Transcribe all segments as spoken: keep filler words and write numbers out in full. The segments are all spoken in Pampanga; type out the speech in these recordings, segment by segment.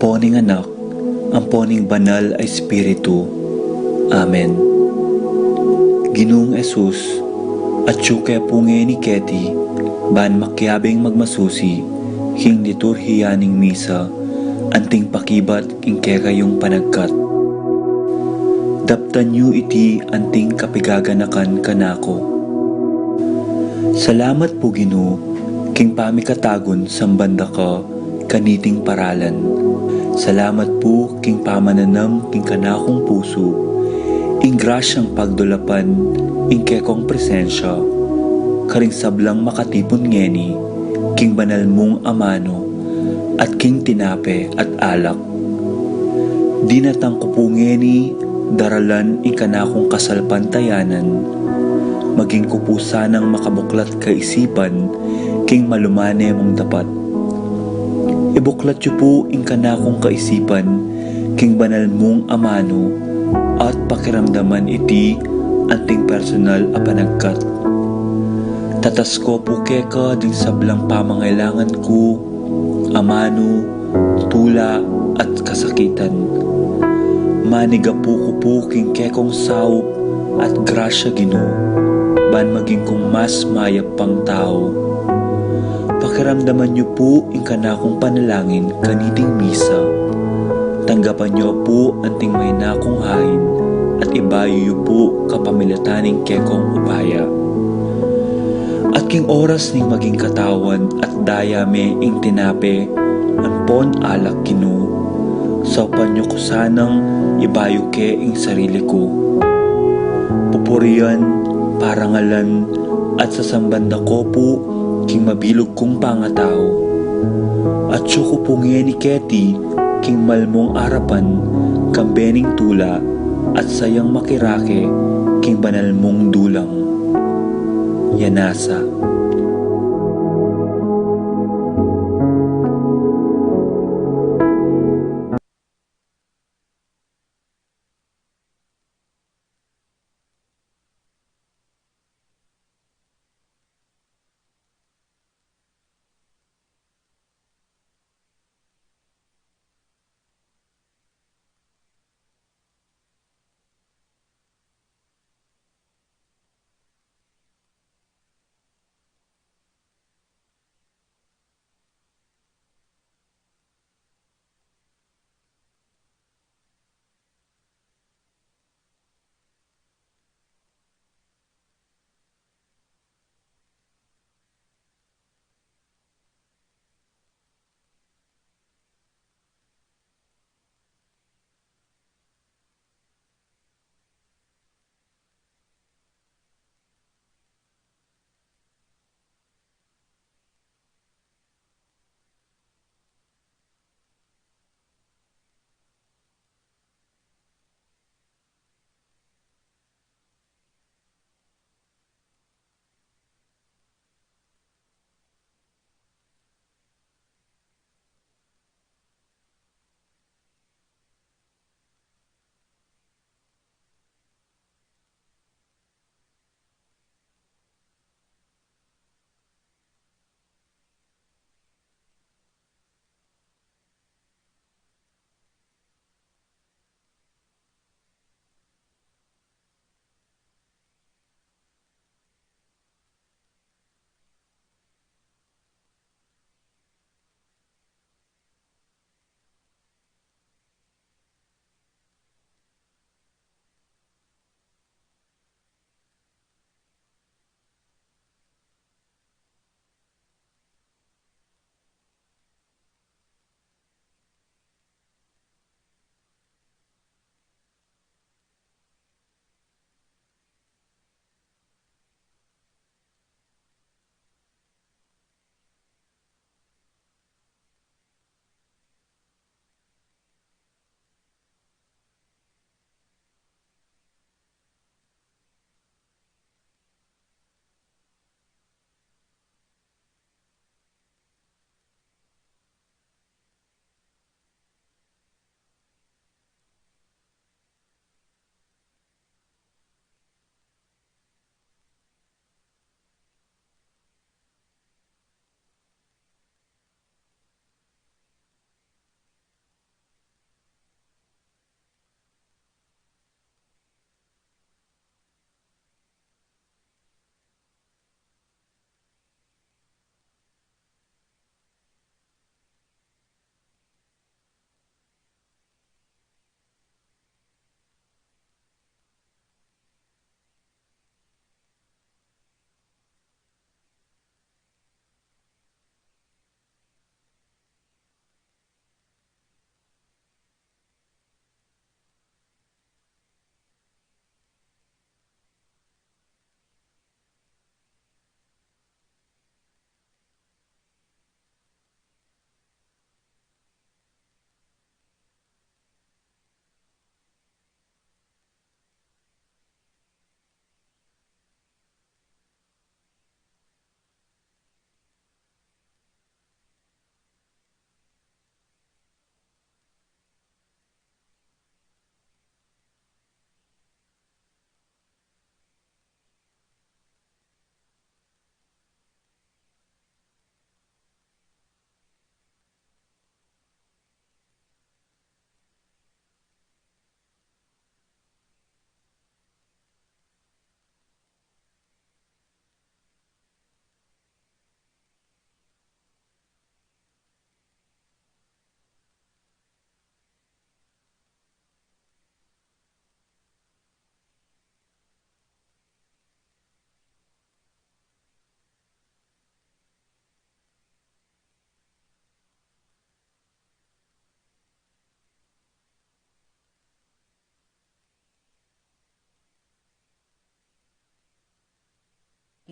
Ampo ning Anak, ampo ning Banal a Espiritu. Amen. Ginung Jesus, atyu ke pu ngeni keti, ban makiabing magmasusi king liturhiya ning misa, anting pakibat king kekayung panagkat. Daptan yu iti anting kapigaganakan kanaku. Salamat pu, Ginu, king pamikatagun samban da ka kaniting paralan. Salamat pu king pamananam king kanakung pusu ing grasyang pagdulapan ing kekong presensya karing sablang makatipun ngeni king banal mung amanu at king tinape at alak. Dinatang ku pu ngeni daralan ing kanakung kasalpantayanan, maging ku pu sanang makabuklat kaisipan king malumane mung dapat. Ibuklat yu pu ing kanakung kaisipan king banal mung amanu at pakiramdaman iti anting personal a panagkat. Tatas ko pu keka ding sablang pamangailangan ku, amanu, tula, at kasakitan. Manigapu ku pu king kekong saup at grasya, Ginu, ban maging kung mas mayap pang tau. Pakiramdaman yu pu ing kanakung panalangin kaniting misa. Tanggapan yu pu anting maina kung hain at ibayu yu pu kapamilatan ning kekong upaya. At king oras ning maging katawan at daya me ing tinape ampon alak, Ginu, saupan yu ku sanang ibayu ke ing sarili ku. Pupurian, parangalan, at sasamban da ko pu king mabilug kung pangatau. Atyu ku pu ngeni keti king malmung arapan kambe ning tula at sayang makirake king banal mung dulang. Yanasa.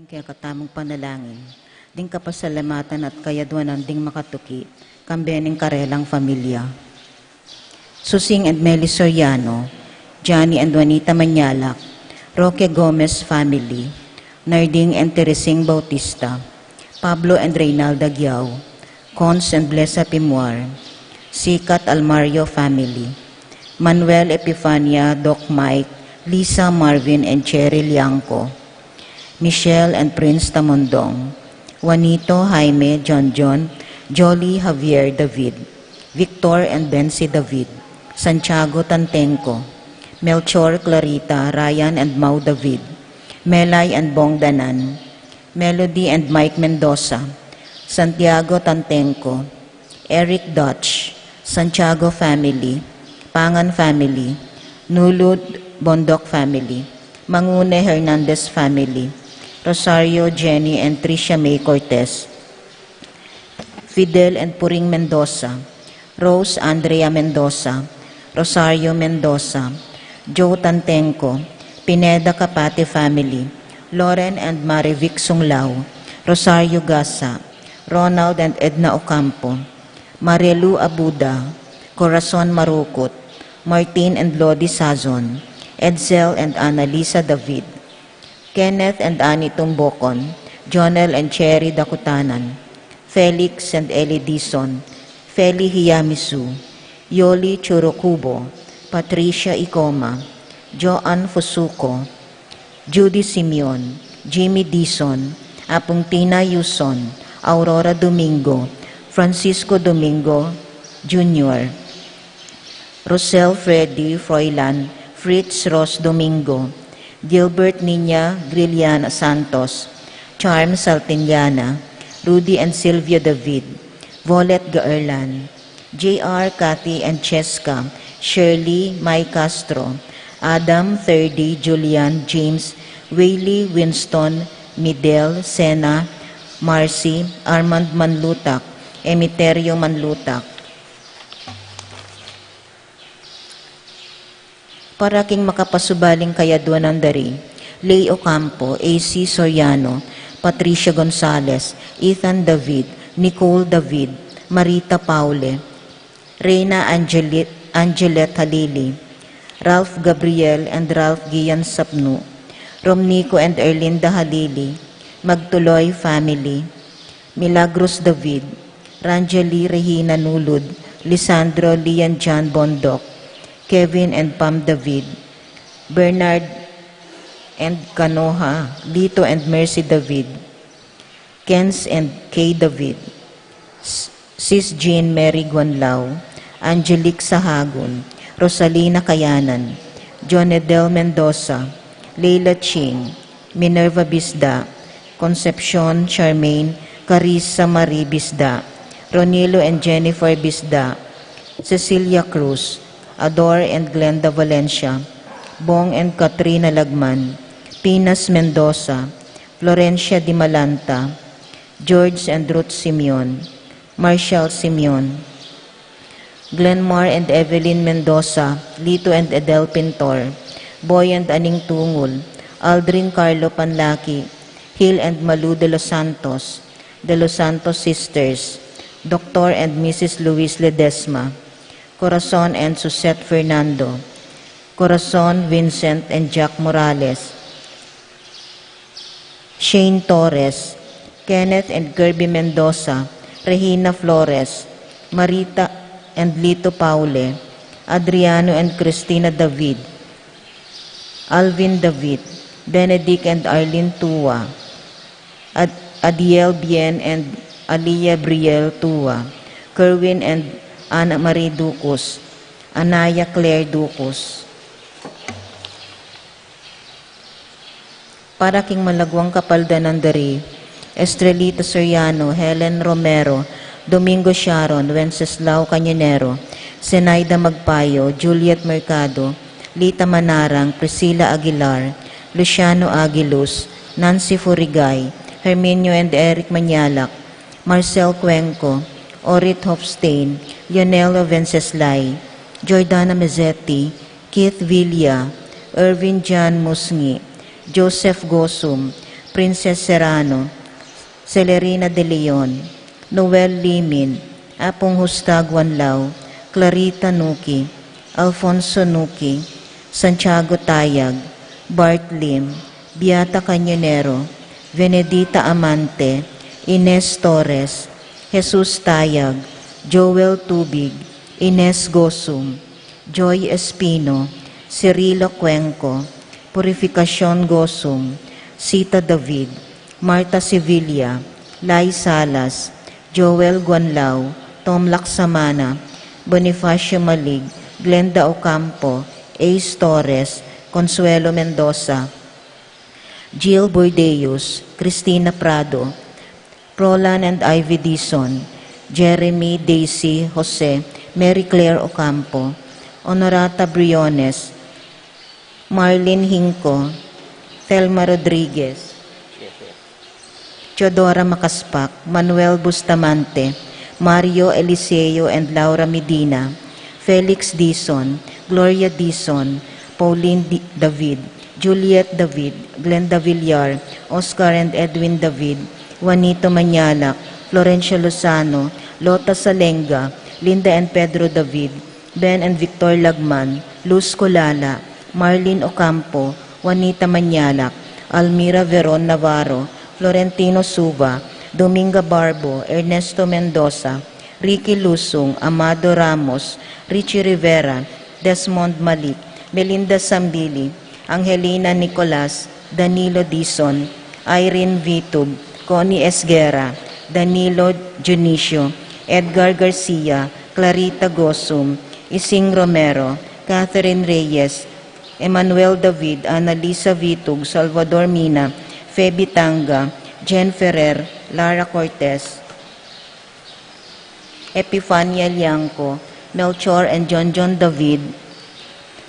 Kekatamung panalangin, ding kapasalamatan at kayadwanan ding makatuki, kambe ning karelang familia. Susing and Meli Soriano, Johnny and Juanita Mañalac, Roque Gomez family, Narding and Teresing Bautista, Pablo and Reynalda Giao, Cons and Blesa Pimuar, Sikat Almario family, Manuel Epifania, Doc Mike, Lisa, Marvin, and Cherry Liangco, Michelle and Prince Tamondong, Juanito, Jaime, John John, Jolly, Javier, David, Victor and Bensi David, Santiago Tantengco, Melchor, Clarita, Ryan and Mau David, Melay and Bong Danan, Melody and Mike Mendoza, Santiago Tantengco, Eric Dutch, Santiago family, Pangan family, Nulud Bondoc family, Mangune Hernandez family, Rosario, Jenny, and Tricia May Cortez, Fidel and Puring Mendoza, Rose Andrea Mendoza, Rosario Mendoza, Joe Tantengco, Pineda Capate family, Loren and Marivic Sunglao, Rosario Gasa, Ronald and Edna Ocampo, Marilu Abuda, Corazon Marukut, Martin and Lodi Sazon, Edsel and Annalisa David, Kenneth and Annie Tumbocon, Jonel and Cherry Dakutanan, Felix and Ellie Dizon, Feli Hiyamisu, Yoli Churukubo, Patricia Icoma, Joan Fusuco, Judy Simeon, Jimmy Dizon, Apung Tina Yuson, Aurora Domingo, Francisco Domingo Junior, Rosel Freddy Froilan, Fritz Ros Domingo, Gilbert Niña Griliana Santos, Charm Saltiniana, Rudy and Sylvia David, Volet Gaerlan, J R, Kathy and Cheska, Shirley, Mai Castro, Adam, Thirdy, Julian, James, Whaley, Winston, Midel, Sena, Marcy, Armand Manlutak, Emiterio Manlutak. Para king makapasubaling kayadwanan da ri Lay Ocampo, A C Soriano, Patricia Gonzalez, Ethan David, Nicole David, Marita Paule, Reina Angelit, Angelet Halili, Ralph Gabriel and Ralph Gian Sapnu, Romnico and Erlinda Halili, Magtuloy family, Milagros David, Ranjali Regina Nulud, Lisandro Lian John Bondoc, Kevin and Pam David, Bernard and Kanoha, Lito and Mercy David, Kens and Kay David, S-, Sis Jean Mary Guanlao, Angelique Sahagun, Rosalina Kayanan, Jonedel Mendoza, Leila Ching, Minerva Bisda, Concepcion Charmaine, Carissa Marie Bisda, Ronilo and Jennifer Bisda, Cecilia Cruz, Ador and Glenda Valencia, Bong and Katrina Lagman, Pinas Mendoza, Florencia Dimalanta, George and Ruth Simeon, Marshall Simeon, Glenmar and Evelyn Mendoza, Lito and Edel Pintor, Boy and Aning Tungul, Aldrin Carlo Panlaki, Hill and Malu de los Santos, de los Santos Sisters, Doctor and Missus Luis Ledesma, Corazon and Suzette Fernando, Corazon, Vincent and Jack Morales, Shane Torres, Kenneth and Kirby Mendoza, Regina Flores, Marita and Lito Paule, Adriano and Christina David, Alvin David, Benedict and Arlene Tua, Ad-, Adiel Bien and Alia Briel Tua, Kerwin and Ana Marie Ducos, Anaya Claire Ducos. Para king malagwang kapaldanan da ri Estrelita Soriano, Helen Romero, Domingo Sharon, Wenceslao Cañonero, Zenaida Magpayo, Juliet Mercado, Lita Manarang, Priscilla Aguilar, Luciano Aguiluz, Nancy Furigay, Herminio and Eric Mañalac, Marcel Cuenco, Orit Hofstein, Leonelio Venceslay, Jordana Mezzetti, Keith Villa, Erwin John Musngi, Joseph Gosum, Princess Serrano, Celerina de Leon, Noel Limin, Apung Husta Guanlao, Clarita Nuki, Alfonso Nuki, Santiago Tayag, Bart Lim, Beata Cañonero, Venedita Amante, Ines Torres, Jesus Tayag, Joel Tubig, Ines Gosum, Joy Espino, Cirilo Cuenco, Purificacion Gosum, Sita David, Marta Sevilla, Lai Salas, Joel Guanlao, Tom Laksamana, Bonifacio Malig, Glenda Ocampo, Ace Torres, Consuelo Mendoza, Jill Boideus, Cristina Prado, Roland and Ivy Dizon, Jeremy, Daisy, Jose, Mary Claire Ocampo, Honorata Briones, Marlene Hinco, Thelma Rodriguez, Teodora Macaspac, Manuel Bustamante, Mario Eliseo and Laura Medina, Felix Dizon, Gloria Dizon, Pauline Di- David, Juliet David, Glenda Villar, Oscar and Edwin David, Juanito Mañalac, Florencio Lozano, Lota Salenga, Linda and Pedro David, Ben and Victor Lagman, Luz Colala, Marlene Ocampo, Juanita Mañalac, Almira Veron Navarro, Florentino Suva, Dominga Barbo, Ernesto Mendoza, Ricky Lusung, Amado Ramos, Richie Rivera, Desmond Malik, Melinda Sambili, Angelina Nicolas, Danilo Dizon, Irene Vitub, Connie Esguerra, Danilo Dionisio, Edgar Garcia, Clarita Gosum, Ising Romero, Catherine Reyes, Emmanuel David, Annalisa Vitug, Salvador Mina, Feby Tanga, Jen Ferrer, Lara Cortez, Epifania Liangco, Melchor and John John David,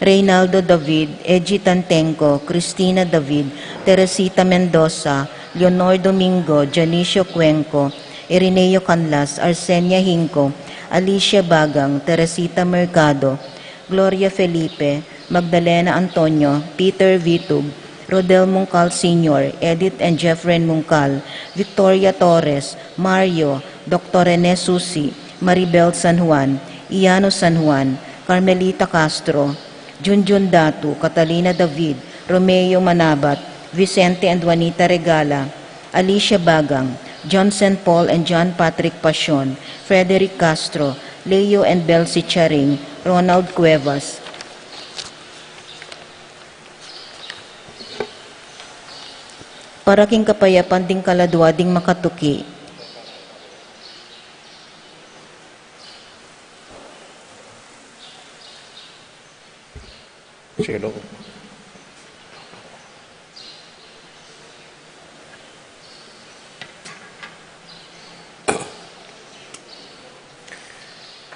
Reynaldo David, Eji Tantenco, Cristina David, Teresita Mendoza, Leonor Domingo, Dionisio Cuenco, Irineo Canlas, Arsenia Hinco, Alicia Bagang, Teresita Mercado, Gloria Felipe, Magdalena Antonio, Peter Vitug, Rodel Mungcal Senior, Edith and Jeffrey Mungcal, Victoria Torres, Mario, Doctor Rene Susi, Maribel San Juan, Iano San Juan, Carmelita Castro, Junjun Datu, Catalina David, Romeo Manabat, Vicente and Juanita Regala, Alicia Bagang, Johnson Paul and John Patrick Pasion, Frederick Castro, Leo and Belsi Charing, Ronald Cuevas. Para king kapayapan ding kaladua ding makatuki. Sino?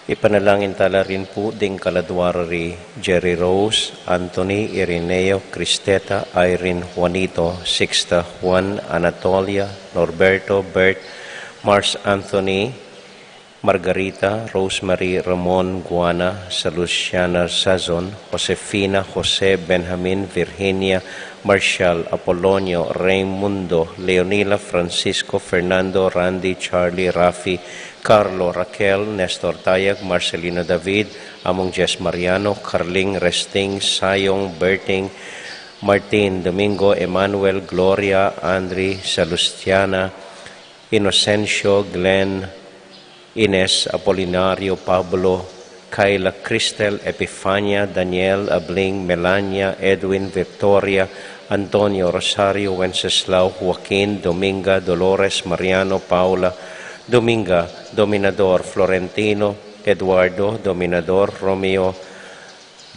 Ipanalangin tala rin pu ding kaladua ri Jerry Rose, Anthony, Irineo, Cristeta, Irene, Juanito, Sixta, Juan, Anatolia, Norberto, Bert, Mars Anthony, Margarita, Rosemary, Ramon, Guana, Salustiana, Sazon, Josefina, Jose, Benjamin, Virginia, Marshall, Apolonio, Raimundo, Leonila, Francisco, Fernando, Randy, Charlie, Rafi, Carlo, Raquel, Nestor Tayag, Marcelino David, Among Jess Mariano, Carling, Resting, Sayong, Berting, Martin, Domingo, Emmanuel, Gloria, Andri, Salustiana, Inocencio, Glenn, Ines, Apolinario, Pablo, Kayla, Cristel, Epifania, Daniel, Abling, Melania, Edwin, Victoria, Antonio, Rosario, Wenceslao, Joaquin, Dominga, Dolores, Mariano, Paula, Dominga, Dominador, Florentino, Eduardo, Dominador, Romeo,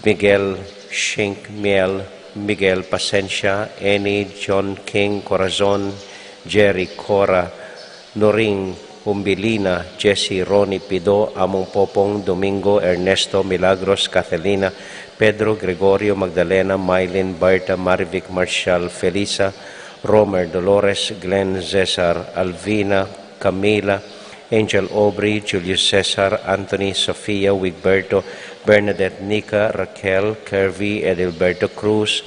Miguel, Shink, Miel, Miguel, Pasensia, Annie, John, King, Corazon, Jerry, Cora, Noring, Umbilina, Jesse, Ronnie, Pido, Among Popong, Domingo, Ernesto, Milagros, Catalina, Pedro, Gregorio, Magdalena, Mylene, Barta, Marivic, Marshall, Felisa, Romer, Dolores, Glenn, Cesar, Alvina, Camila, Angel, Aubrey, Julius Cesar, Anthony, Sofia, Wigberto, Bernadette, Nica, Raquel, Kervy, Edilberto Cruz,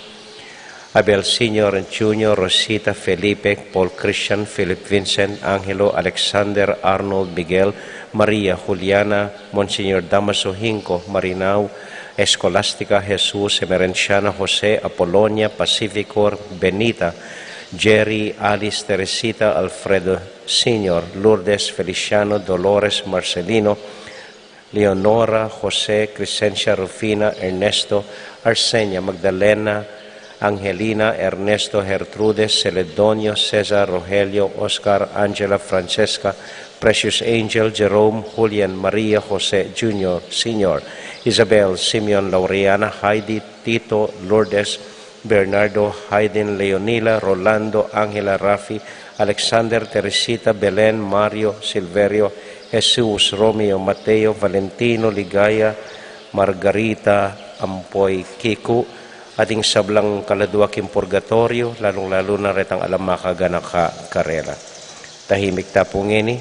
Abel Senior and Junior, Rosita, Felipe, Paul Christian, Philip Vincent, Angelo, Alexander, Arnold, Miguel, Maria, Juliana, Monsignor Damaso, Hinco, Marinao, Escolastica, Jesus, Emerenciana, Jose, Apolonia, Pacifico, Benita, Jerry, Alice, Teresita, Alfredo Senior, Lourdes, Feliciano, Dolores, Marcelino, Leonora, Jose, Crescencia, Rufina, Ernesto, Arsenia, Magdalena, Angelina, Ernesto, Gertrudes, Celedonio, Cesar, Rogelio, Oscar, Angela, Francesca, Precious Angel, Jerome, Julian, Maria, Jose Junior, Senior, Isabel, Simeon, Laureana, Heidi, Tito, Lourdes, Bernardo, Haydn, Leonila, Rolando, Angela, Rafi, Alexander, Teresita, Belen, Mario, Silverio, Jesus, Romeo, Mateo, Valentino, Ligaya, Margarita, ampo i Kiku, at ing sablang kaladua king purgatorio, lalung-lalu na retang alang makaganaka karela. Tahimik ta pu ngeni,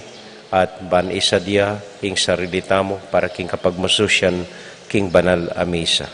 at ban isadya ing sarili tamu para king kapagmasusyan king banal a misa.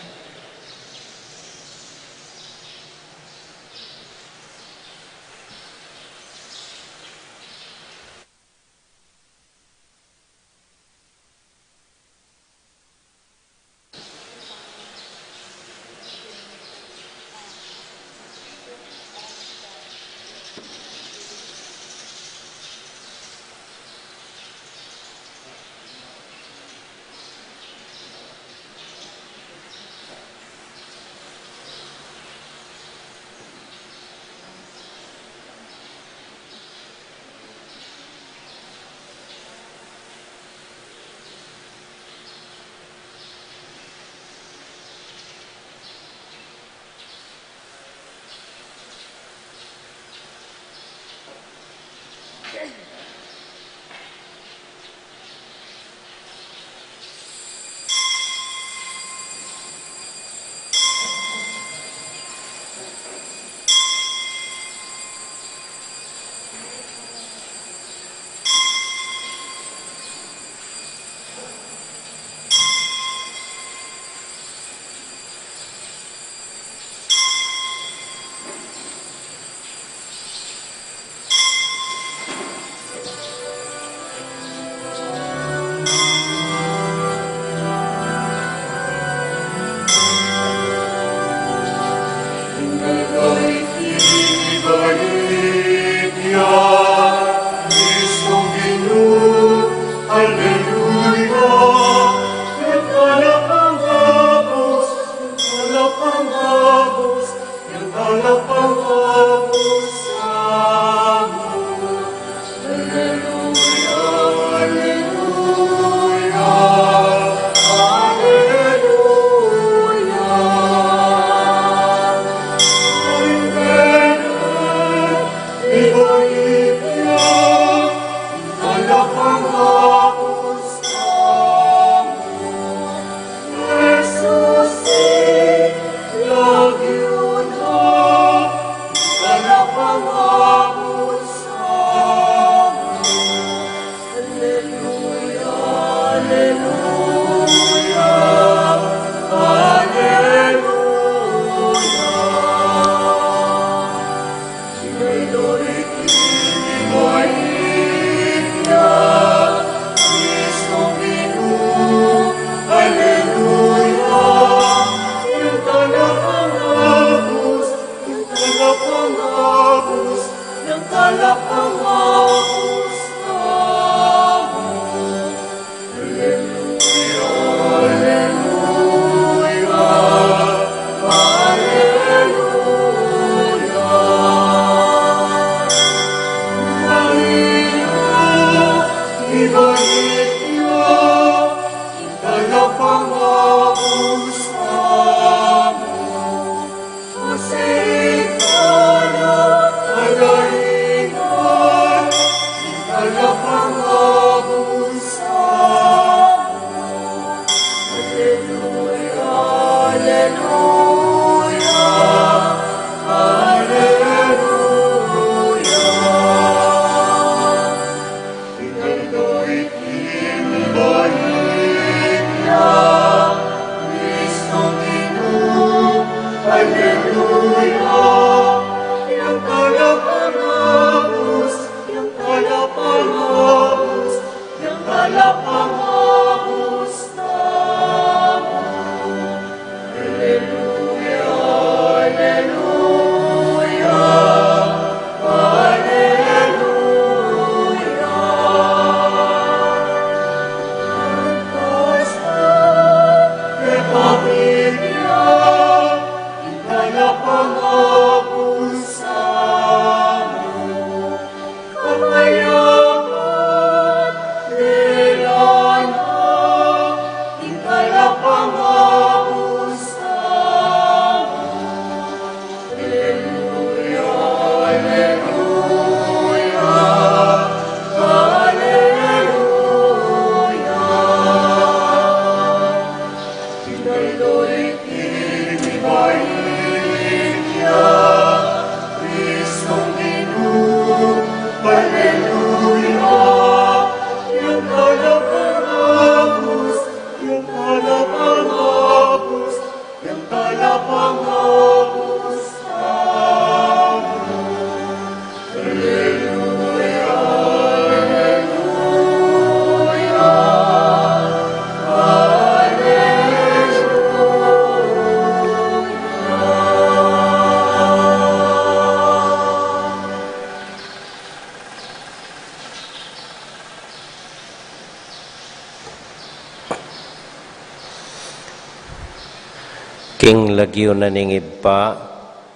King lagyu na ning Ibpa,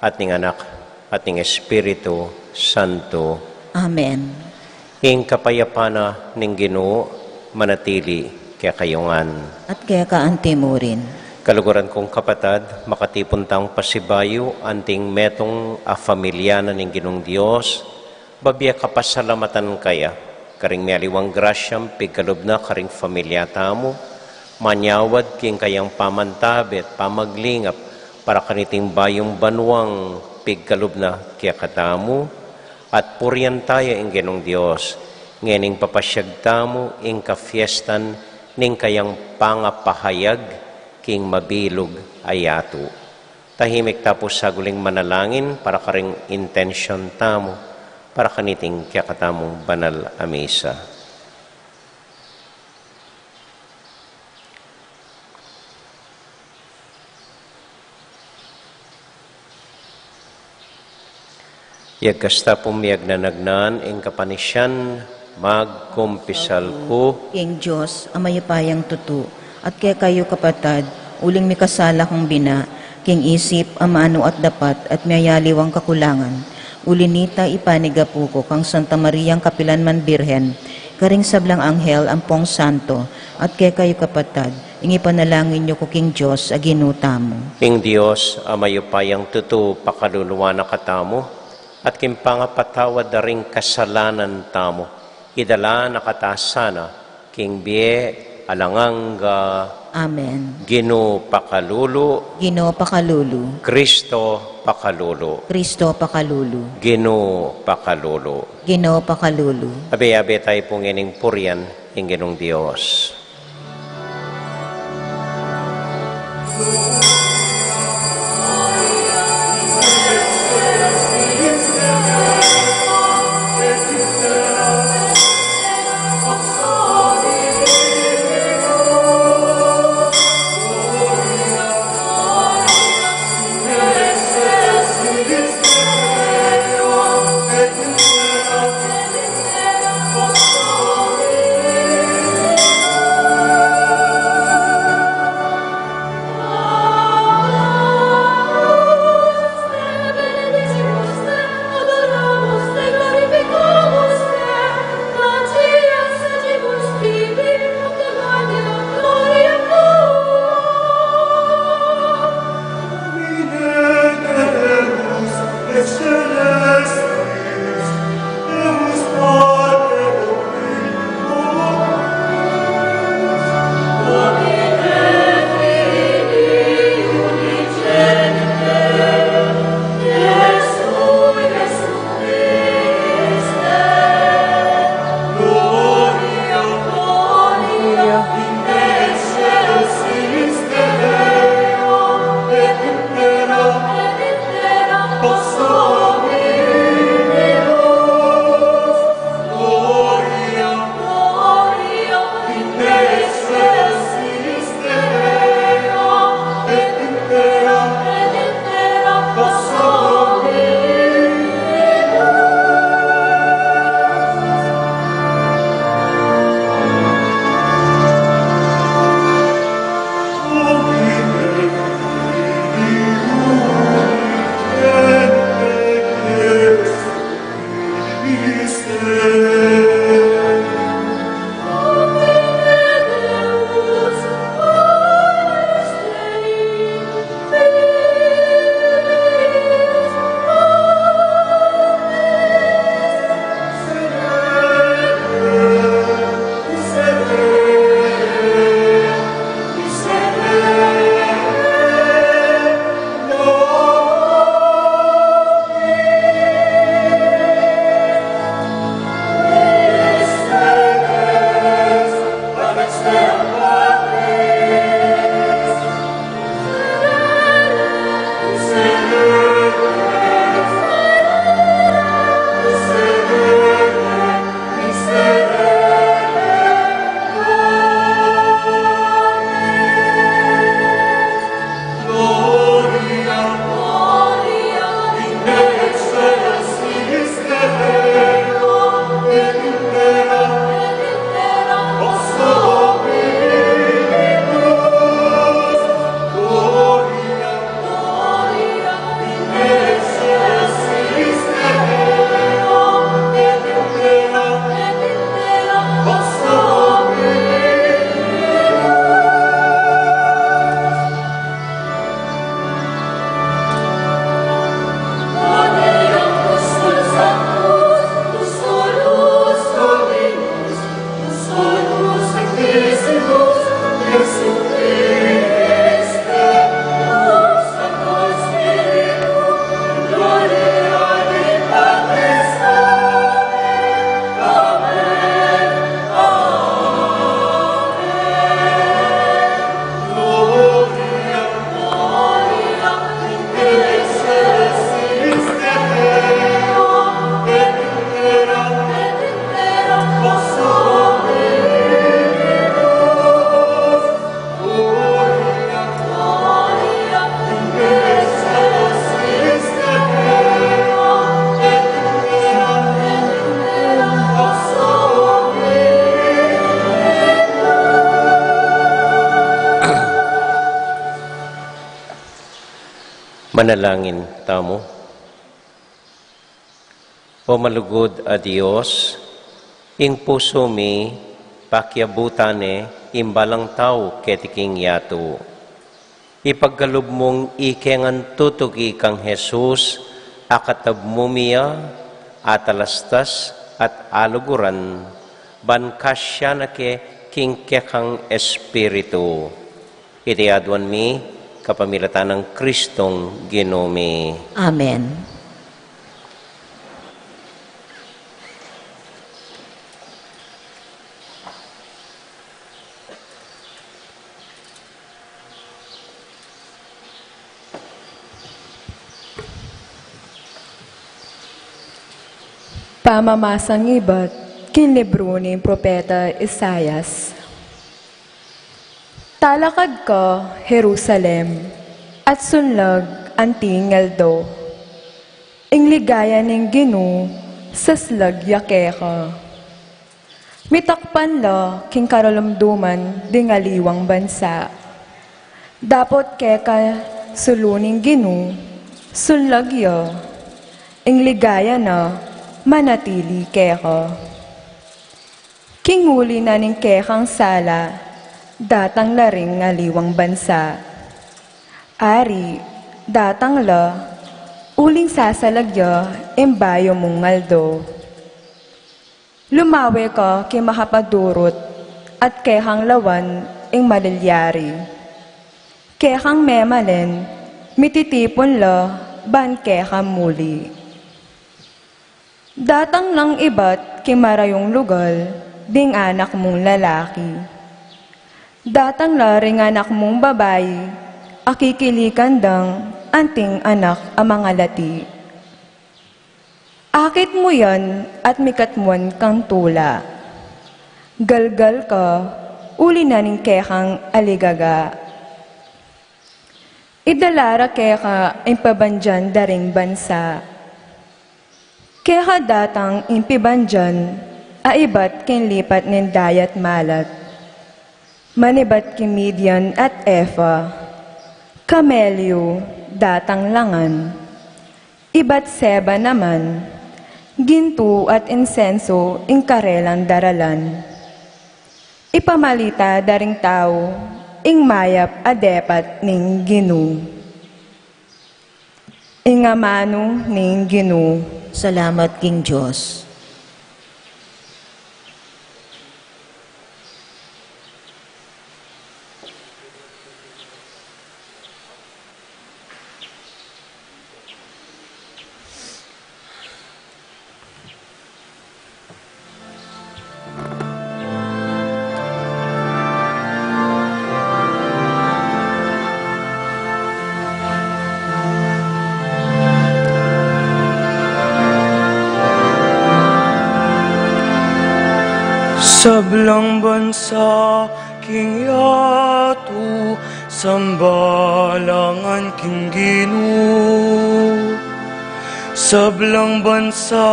at ning Anak, at ning Espiritu Santo. Amen. Ing kapayapan na ning Ginu manatili kekayu ngan. At keka anti mu rin. Kaluguran kung kapatad, makatipun tang pasibayu anting metung a familia na ning Ginung Dios, babie kapasalamatan kaya, karing mialiwang grasyang pigkalub na karing familia tamu, manyawad king kayang pamantabe at pamaglingap para kaniting bayung banuang pigkalub na kekatamu, at purian taya ing Ginung Dios, ngening papasyag tamu ing kafiestan ning kayang pangapahayag king mabilug a yatu. Tahimik ta pu saguling manalangin para karing intensyon tamu, para kaniting kekatamung banal a misa. Yagkas ta pung miyagnanagnan ing kapanisian, magkumpisal ku king Dios a mayupayang tutu, at kekayu kapatad, uling mikasala kung bina, king isip, amanu at dapat, at miyayaliwang kakulangan. Uli nita ipanigapu ku kang Santa Mariang kapilan man Birhen, karing sablang anghel ampong santo, at kekayu kapatad, ing ipanalangin yu ku king Dios a Ginu tamu. Ing Dios a mayupayang tutu pakaluluan na katamu, at king pangapatawad da ring kasalanan tamu, idala na kata sana king bie alang angga. Amen. Ginu pakalulu. Ginu pakalulu. Kristo pakalulu. Kristo pakalulu. Ginu pakalulu. Ginu pakalulu. Abe-abe tayu pu ngening purian ing Ginung Dios. Manalangin tamu. O malugud a Dios, ing pusu mi pakiabutan ne ing balang tau keti king yatu. Ipagkalub mung ike ngan tutuki kang Jesus, akatab mu mi ya, atalastas at aluguran, ban kasya na ke king kekang Espiritu. Iti aduan mi kapamilatan nang Kristong Ginu mi. Amen. Pamamasang ibat king libru ning Propeta Isaias. Talakad ka, Jerusalem, at sunlag anting aldo. Ing ligaya ning Ginu saslag ya keka. Mitakpan la king karalumduman ding aliwang bansa. Dapot keka sulu ning Ginu, sunlag ya, ing ligaya na manatili keka. King uli na ning kekang sala, datang la ring aliwang bansa. Ari, datang la, uling sasalag ya ing bayu mung aldo. Lumawe ka king makapadurut, at kekang lawan ing malilyari. Kekang memalen, mititipun la ban keka muli. Datang lang ibat king marayung lugal ding anak mung lalaki. Datang la ring anak mung babai, akikilikan dang anting anak a mangalati. Akit mu yan at mikatmuan kang tula. Galgal ka, uli na ning kekang aligaga. Idala ra keka ing pabandian da ring bansa. Keka datang ing pibandian a ibat king lipat ning dayat malat. Manibat king Midian at Efa, kamelyu datang la ngan. Ibat Seba naman, gintu at insenso ing karelang daralan. Ipamalita da ring tau ing mayap a depat ning Ginu. Ing amanu ning Ginu. Salamat king Dios. Sablang bansa king yatu, samba la ngan king Ginu. Sablang bansa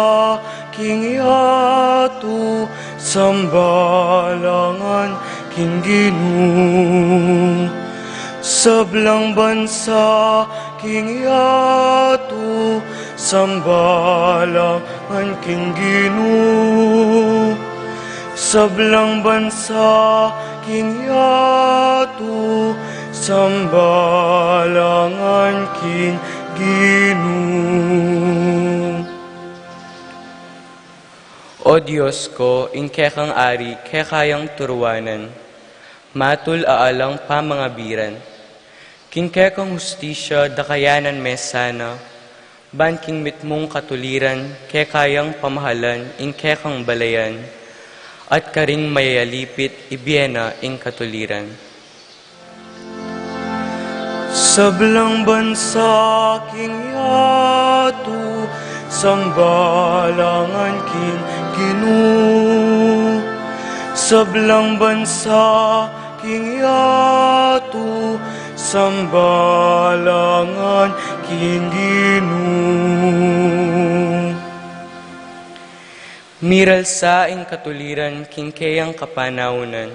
king yatu, samba la ngan king Ginu. Sablang bansa king yatu, samba la ngan king Ginu. Sablang bansa king yatu, samba la ngan king Ginu. O Dios ko, ing kekang ari keka yang turuanan, matul a alang pamangabiran. King kekang hustisya dakayanan me sana, ban king mitmung katuliran keka yang pamahalan ing kekang balayan, at karing mayayalipit ibie na ing katuliran. Sablang bansa king yatu, samba la ngan king Ginu. Sablang bansa king yatu, samba la ngan king Ginu. Miralsa ing katuliran king keyang kapanaunan.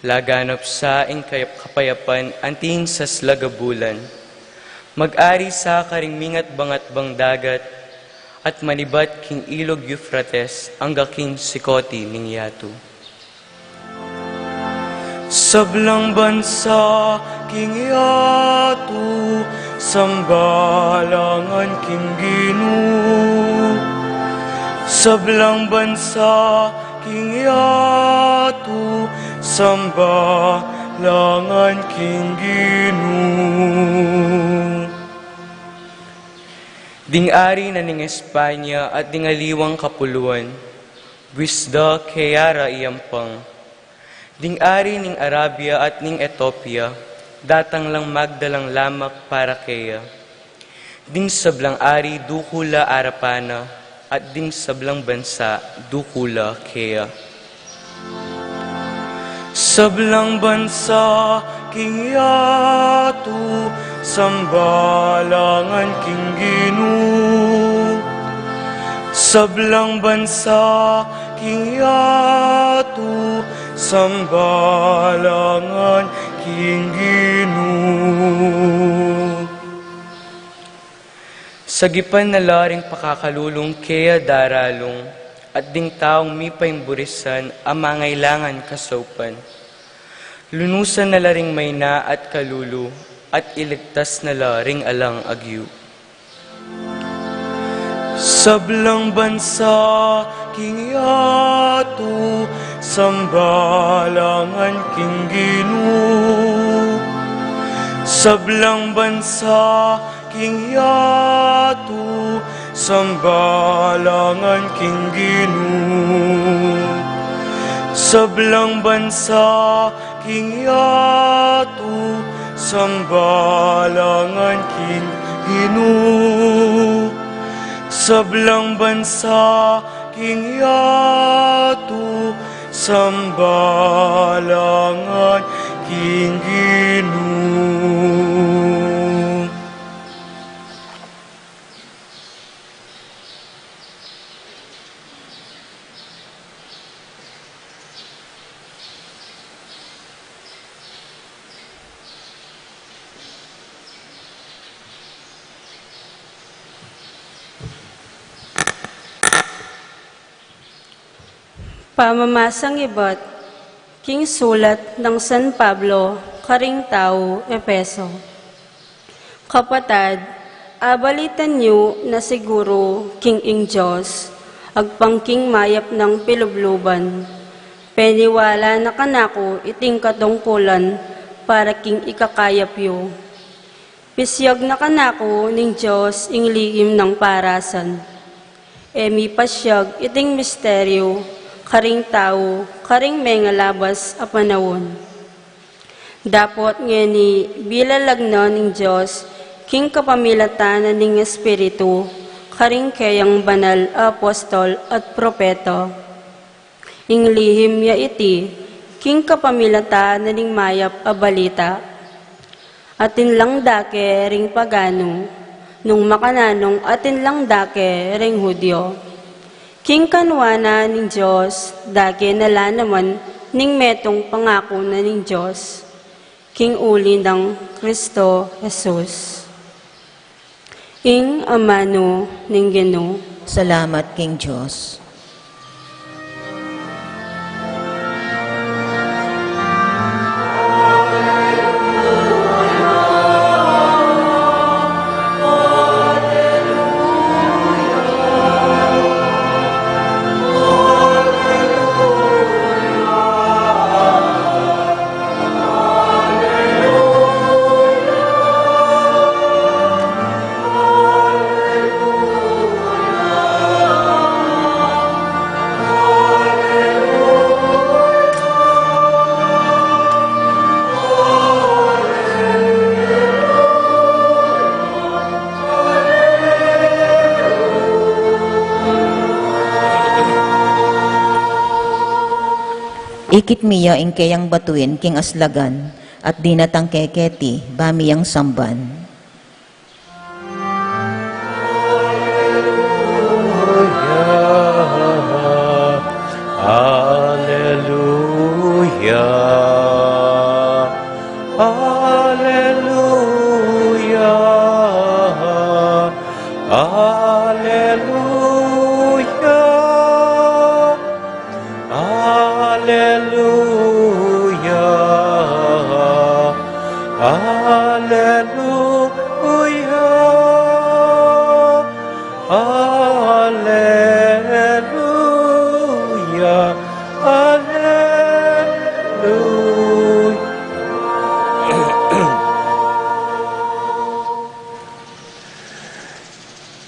Laganap sa ing kayap-, kapayapan anting saslag a bulan. Mag-ari sa karing mingatbangatbang dagat, at manibat king ilug Euphrates angga king sikote ning yatu. Sablang bansa king yatu, samba la ngan king Ginu. Sablang bansa king yatu, samba la ngan king Ginu. Ding ari na ning Espanya at ding aliwang kapuluan, buis da keya ra iyampang. Ding ari ning Arabia at ning Etiopia, datang lang magdalang lamak para keya. Ding sablang ari duku la arapan na, at ding sablang bansa duku la keya. Sablang bansa king yatu, samba la ngan king Ginu. Sablang bansa king yatu, samba la ngan king Ginu. Sagipan na la ring pakakalulung keya daralung, at ding taung mipaimburisan a mangailangan kasaupan. Lunusan na la ring maina at kalulu, at iligtas na la ring alang agyu. Sablang bansa king yatu, samba la ngan king Ginu. Sablang bansa king yatu, samba la ngan king Ginu. Sablang bansa king yatu, samba la ngan king Ginu. Sablang bansa king yatu, samba la ngan king Ginu. Pamamasang ibat king sulat nang San Pablo karing tau Efeso. Kapatad, abalitan yu na siguru king ing Dios, agpang king mayap nang pilubluban, peniwala na kanaku iting katungkulan para king ikakayap yu. Pisyag na kanaku ning Dios ing lihim nang parasan. E mi pasyag iting misteryu karing tau karing mengalabas a panaun. Dapot ngeni bilalag na ning Dios king kapamilatan na ning Espiritu karing keyang banal a apostol at propeta. Ing lihim ya iti king kapamilatan na ning mayap a balita. Atin lang dake ring paganu, nung makananu atin lang dake ring Judio. King kanwa na ning Dios, dake na la naman ning metung pangaku na ning Dios, king uli nang Kristo Jesus. Ing amanu ning Ginu. Salamat king Dios. Ikit mi ya ing keyang batuin king aslagan, at dinatang ke keti, ba mi yang samban. Alleluia, alleluia,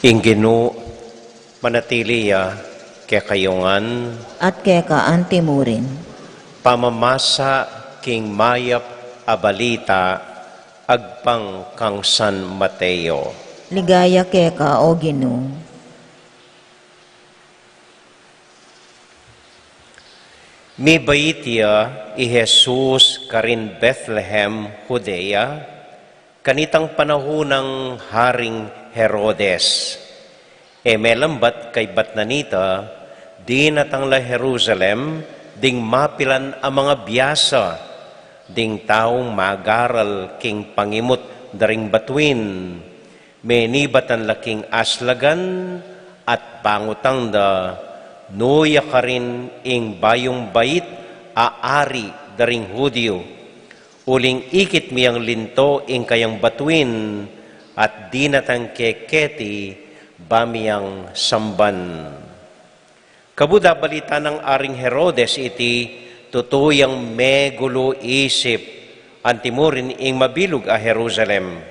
Ing Ginu manatili ya kekayu ngan. At keka antimurin. Pamamasa king mayap a balita agpang kang San Mateo. Ligaya keka, O Ginu. Mibait ya i Jesus karin Bethlehem, Judea, kanitang panahun nang Haring Herodes. E melambat kaybat na nita, dinatang la Jerusalem ding mapilan a mangabiasa, ding taung magaral king pangimut da ring batuin. Menibatan la king aslagan at pangutang da, nu ya karin ing bayung bait a ari da ring Judio. Uling ikit mi yang linto ing kayang batuin, at dinatang ke keti ba mi yang samban. Kabud abalita nang Aring Herodes iti, tutu yang megulu isip, antimurin ing mabilug a Jerusalem.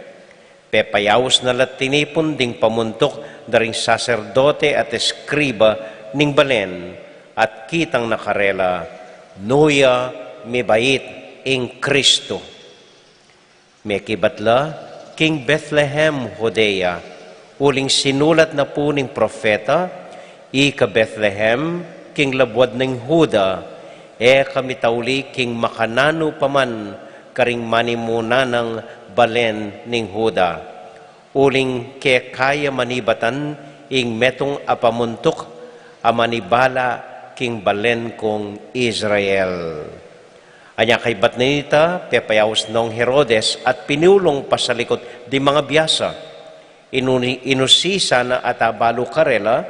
Pepayaus na la tinipun ding pamuntuk da ring saserdote at eskriba ning balen, at kitang na karela, nu ya mibait ing Kristu. Mekibat la king Bethlehem, Judea, uling sinulat na pu ning propeta, ika Bethlehem, king labuad ning Juda, e ka mitauli king makananu pa man karing manimuna nang balen ning Juda. Uling keka ya manibatan ing metung a pamuntuk a manibala king balen kung Israel. Anya kaybat na nita, pepayaus nong Herodes at pinulung pasalikut ding mangabiasa. Inuni-, inusisa na at abalu karela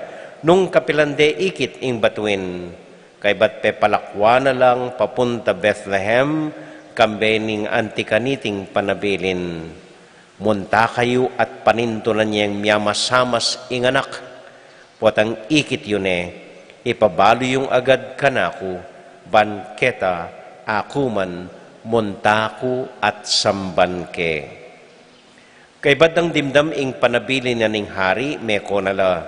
nung kapilan de ikit ing batuin. Kaybat pepalakwan na lang papunta Bethlehem, kambe ning anti kaniting panabilin. Munta kayu at panintunan yeng miamasamas ing anak. Potang ikit yu ne, ipabalu yung agad kanaku, ban keta aku man munta ku at samban ke. Kaybat dang dimdam ing panabilin na ning hari, meko na la.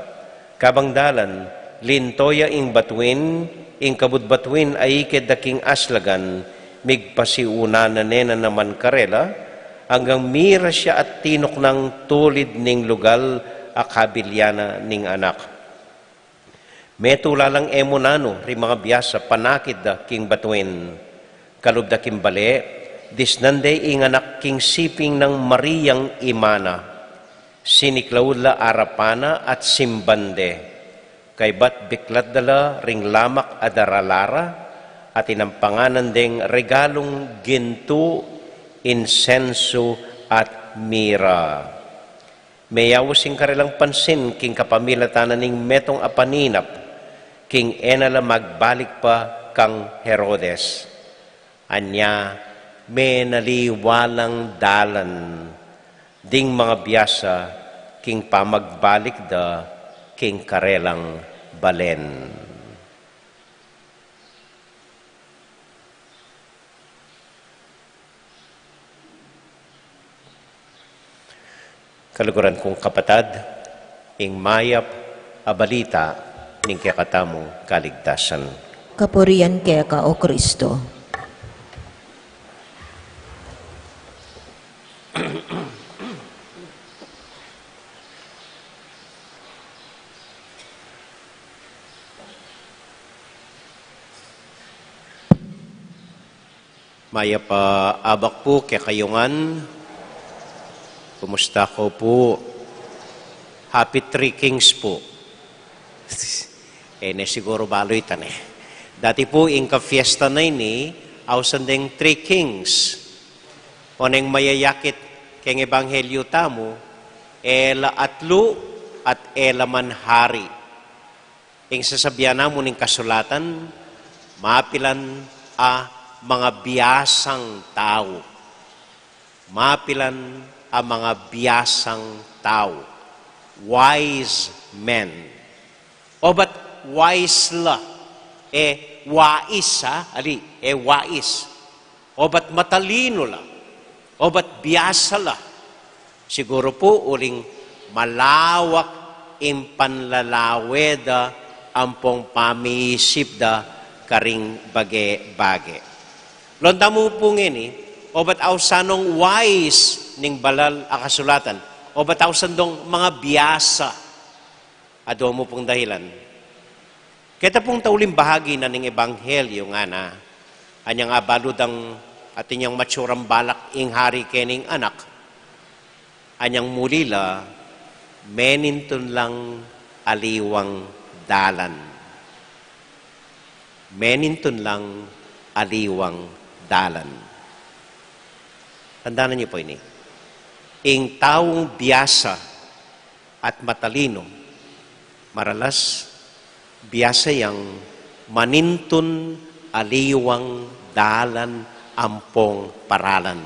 Kabang dalan, linto ya ing batuin, ing kabud batuin a ikit da king aslagan, migpasiuna na ne na naman karela, anggang miras ya at tinuknang tulid ning lugal a kabilyan na ning anak. Metu la lang e mu nanu ring mangabiasa panakit da king batuin. Kalub da king bale, disnan de ing anak king siping nang Mariang ima na. Siniklaud la arapan na at simban de. Kaybat biklat da la ring lamak a daralara, at inampanganan deng regalung gintu, insensu, at mira. Meyaus ing karelang pansin king kapamilatan na ning metung a paninap, king e na la magbalik pa kang Herodes. Anya, menaliwa lang dalan ding mangabiasa king pamagbalik da king karelang balen. Kaluguran kung kapatad, ing mayap a balita ning kekatamung kaligtasan. Kapurian keka, O Kristo. Mayap a abak pu kekayu ngan. Kumusta ko pu? Happy Three Kings pu. E ne siguru balu ita ne. Dati pu ing kafiesta na ini, ausan deng Three Kings. Oneng mayayakit keng ebanghelyu tamu, e la atlu at e la man hari. Ing sasabian na mu ning kasulatan, mapilan a mangabiasang tau. Mapilan a mangabiasang tau. Wise men. Obat wais la, e wais, ha? Ali, e wais. Obat matalinu la, obat biasa la. Siguru pu uling malawak ing panlalawe da ampong pamiisip da karing bage-bage. Lonta mu pu ngeni, obat ausan dong wise ning balal a kasulatan, obat ausan dong mga biasa. Adua mu pung dahilan. Keta pung tauling bahagi na ning ebanghelyo ngana, anyang abalu dang atin yang matsurang balak ing hari kening anak, anyang muli la, menintun lang aliwang dalan. Menintun lang aliwang dalan. Tandanan yu pu ini. Ing taung biasa at matalino, maralas, biasa yang manintun aliwang dalan ampong paralan.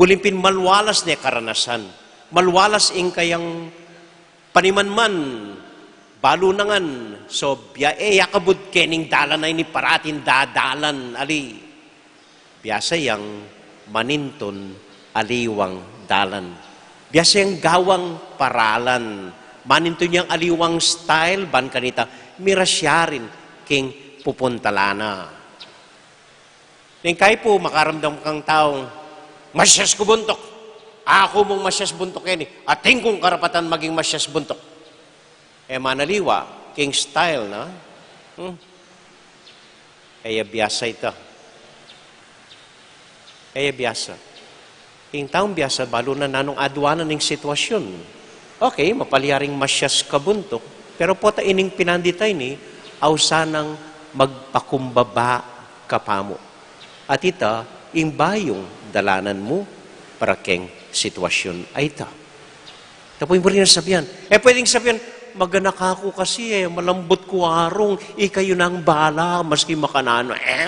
Uling pin malualas ne karanasan, malualas ing kayang panimanman, balu na ngan, so bia e ya kabud kening dalan a ini, parating dadalan, ali. Biasa yang manintun aliwang dalan. Biasa yang gawang paralan. Manintun yang aliwang style, ban kanita, miras ya rin king pupuntalan na. Ning kayi pu makaramdam kang taung, "Masyas ku buntuk. Aku mung masyas buntuk keni. Atin kung karapatan maging masyas buntuk." E manaliwa, king style na. Hmm. E ya biasa ita. E ya biasa. Ing taung biasa, balu na nanung aduanan ing sitwasyun. Okay, mapalyaring masyas ka buntuk, pero pota ining pinandit a ini, ausan nang magpakumbaba ka pamu. At ita, ing bayung dalanan mu para keng sitwasyun a ita. Tapu ing buri nang sabian. E pwedeng sabian, "Maganak aku kasi e, malambut ku arung, ikayu nang bala, maski makananu." E,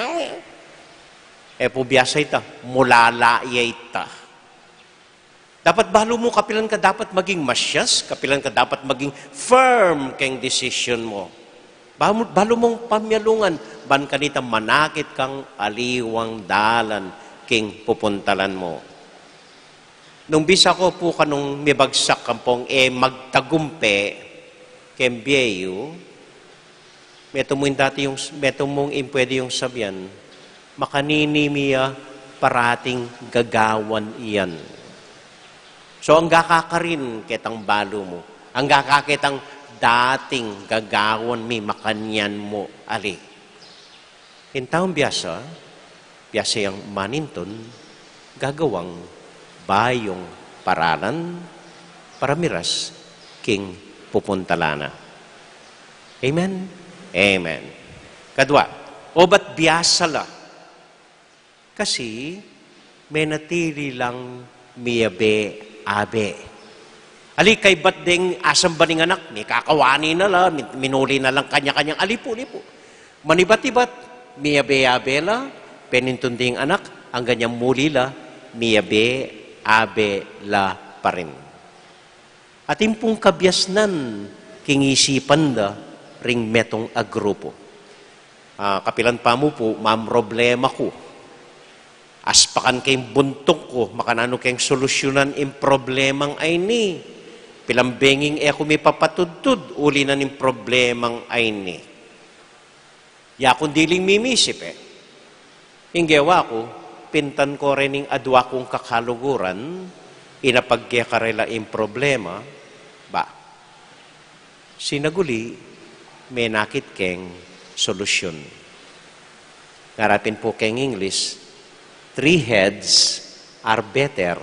e pu biasa ita, mulala ya ita. Dapat balu mu kapilan ka dapat maging masyas, kapilan ka dapat maging firm keng decision mu. Balu, balu mung pamyalungan, ban kanita manakit kang aliwang dalan king pupuntalan mu. Nung bisa ku pu kanung mibagsak ampong e magtagumpe keng bie yu, metung mu ing dati yung, metung mung ing pwede yung sabian, makanini mi ya parating gagawan iyan. So, angga ka karin ketang balu mu, angga ka ketang dating gagawan mi, makanyan mu, ali. Ing taung biasa, biasa yang manintun, gagawang bayung paralan para miras king pupuntalan na. Amen? Amen. Kadua, obat biasa la. Kasi, menatili lang miyabe-abe. Ali, kaybat deng asamban ning anak, mikakawani na la, min-, minuli na lang kanya-kanyang alipu-lipu. Manibat-ibat, miyabe-abe la, penintun ding anak, anggang yang muli la, miyabe-abe la pa rin. Atin pung kabiasnan king isipan da ring metung a grupu. Ah, kapilan pa mu pu, mamroblema ku. Aspakan keng buntuk ku, makananu keng solusyunan ing problemang a ini. Pilan benging e ku mipapatudtud, uli na ning problemang a ini. Ya kung diling mimisip e. Ing gewa ku, pintan ku reng adua kung kakaluguran, inapag ke karela ing problema, ba. Sinaguli, menakit keng solusyun. Ngara pin pu keng English, three heads are better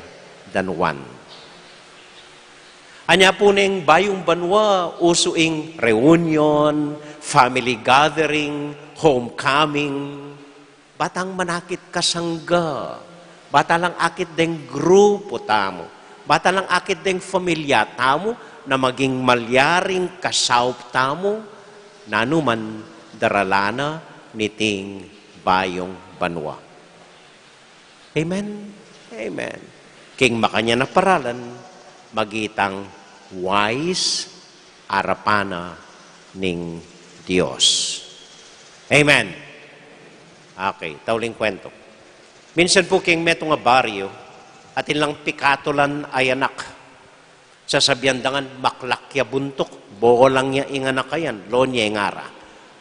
than one. Anya pu neng bayung banua, usu ing reunion, family gathering, homecoming. Batang manakit kasangga, bata lang akit deng grupu tamu, bata lang akit deng familia tamu, na maging malyaring kasaup tamu, nanu man darala na niting bayung banua. Amen? Amen. King makanyan a paralan, maging tang wais arapan na ning Dios. Amen. Okay, tauling kwento. Minsan pu king metung a baryu, atin lang pikatulan a anak. Sasabian da ngan, maklak ya buntuk, bolang ya ing anak a yan, loan ya ing ara.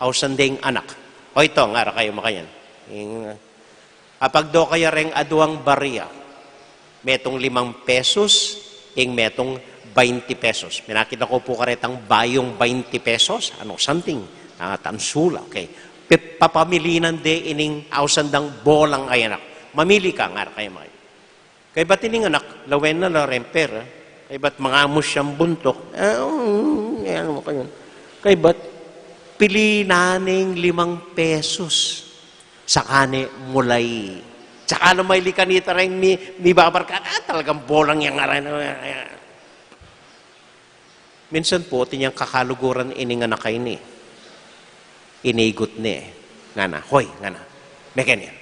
Ausan de ing anak. O ito, ngara kayu makanyan. Ing, apagdo kaya reng aduang barya, metung limang pesos, ing metung bainti pesos. Minakita ku pu karetang bayung bainti pesos, ano, something, ah, tansula, okay. Pe-, papamilinan de ining ausan dang bolang a anak. Mamili ka, ngara kayu makanyan. Kaybat ining anak, lawen na la reng pera, kaybat mangamus yang buntuk, ah, mm, yan, ano kayu. Kaybat, pili na ning limang pesos, saka ne mulay. Saka lumayli kanita reng mi-, mibabarka, ah, talagang bolang yang aran. Minsan pu, atin yang kakaluguran ining anak a ini. Inigut ne. Ngana, "Hoy," ngana, "meken yan.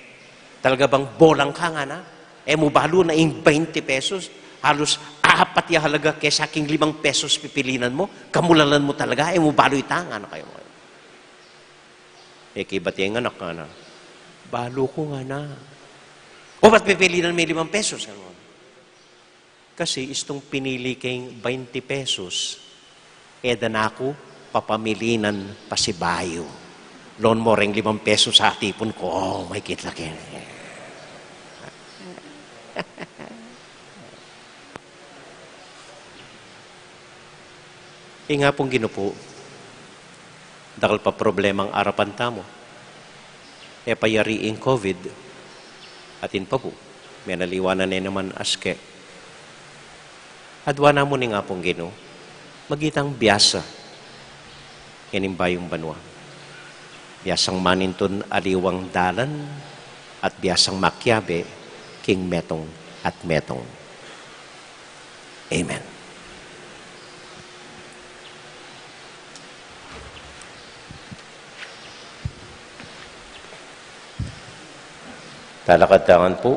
Talaga bang bolang ka?" ngana. "E mu balu na ing bainti pesos, halus apat ya halaga kesa king limang pesos pipilinan mu? Kamulalan mu talaga, e mu balu ita?" ngana kayu. E kibat ya ing anak, ngana, "Balu ku," ngana. "O, ba't pipilinan me limang pesos?" ngana. "Kasi istung pinili keng bainti pesos, e da na ku papamilinan pasibayu. Loan mo reng limang pesos a atipun ku." O, maikit la keni. Ing Apung Ginu pu, dakal pa problemang arapan tamu. E pa yari ing COVID, atin pa pu, menaliwa na ne naman aske. Adua namu ning Apung Ginu, magitang biasa kening bayung banua. Biasang manintun aliwang dalan, at biasang makiabe king metung at metung. Amen. Talakad ta ngan pu,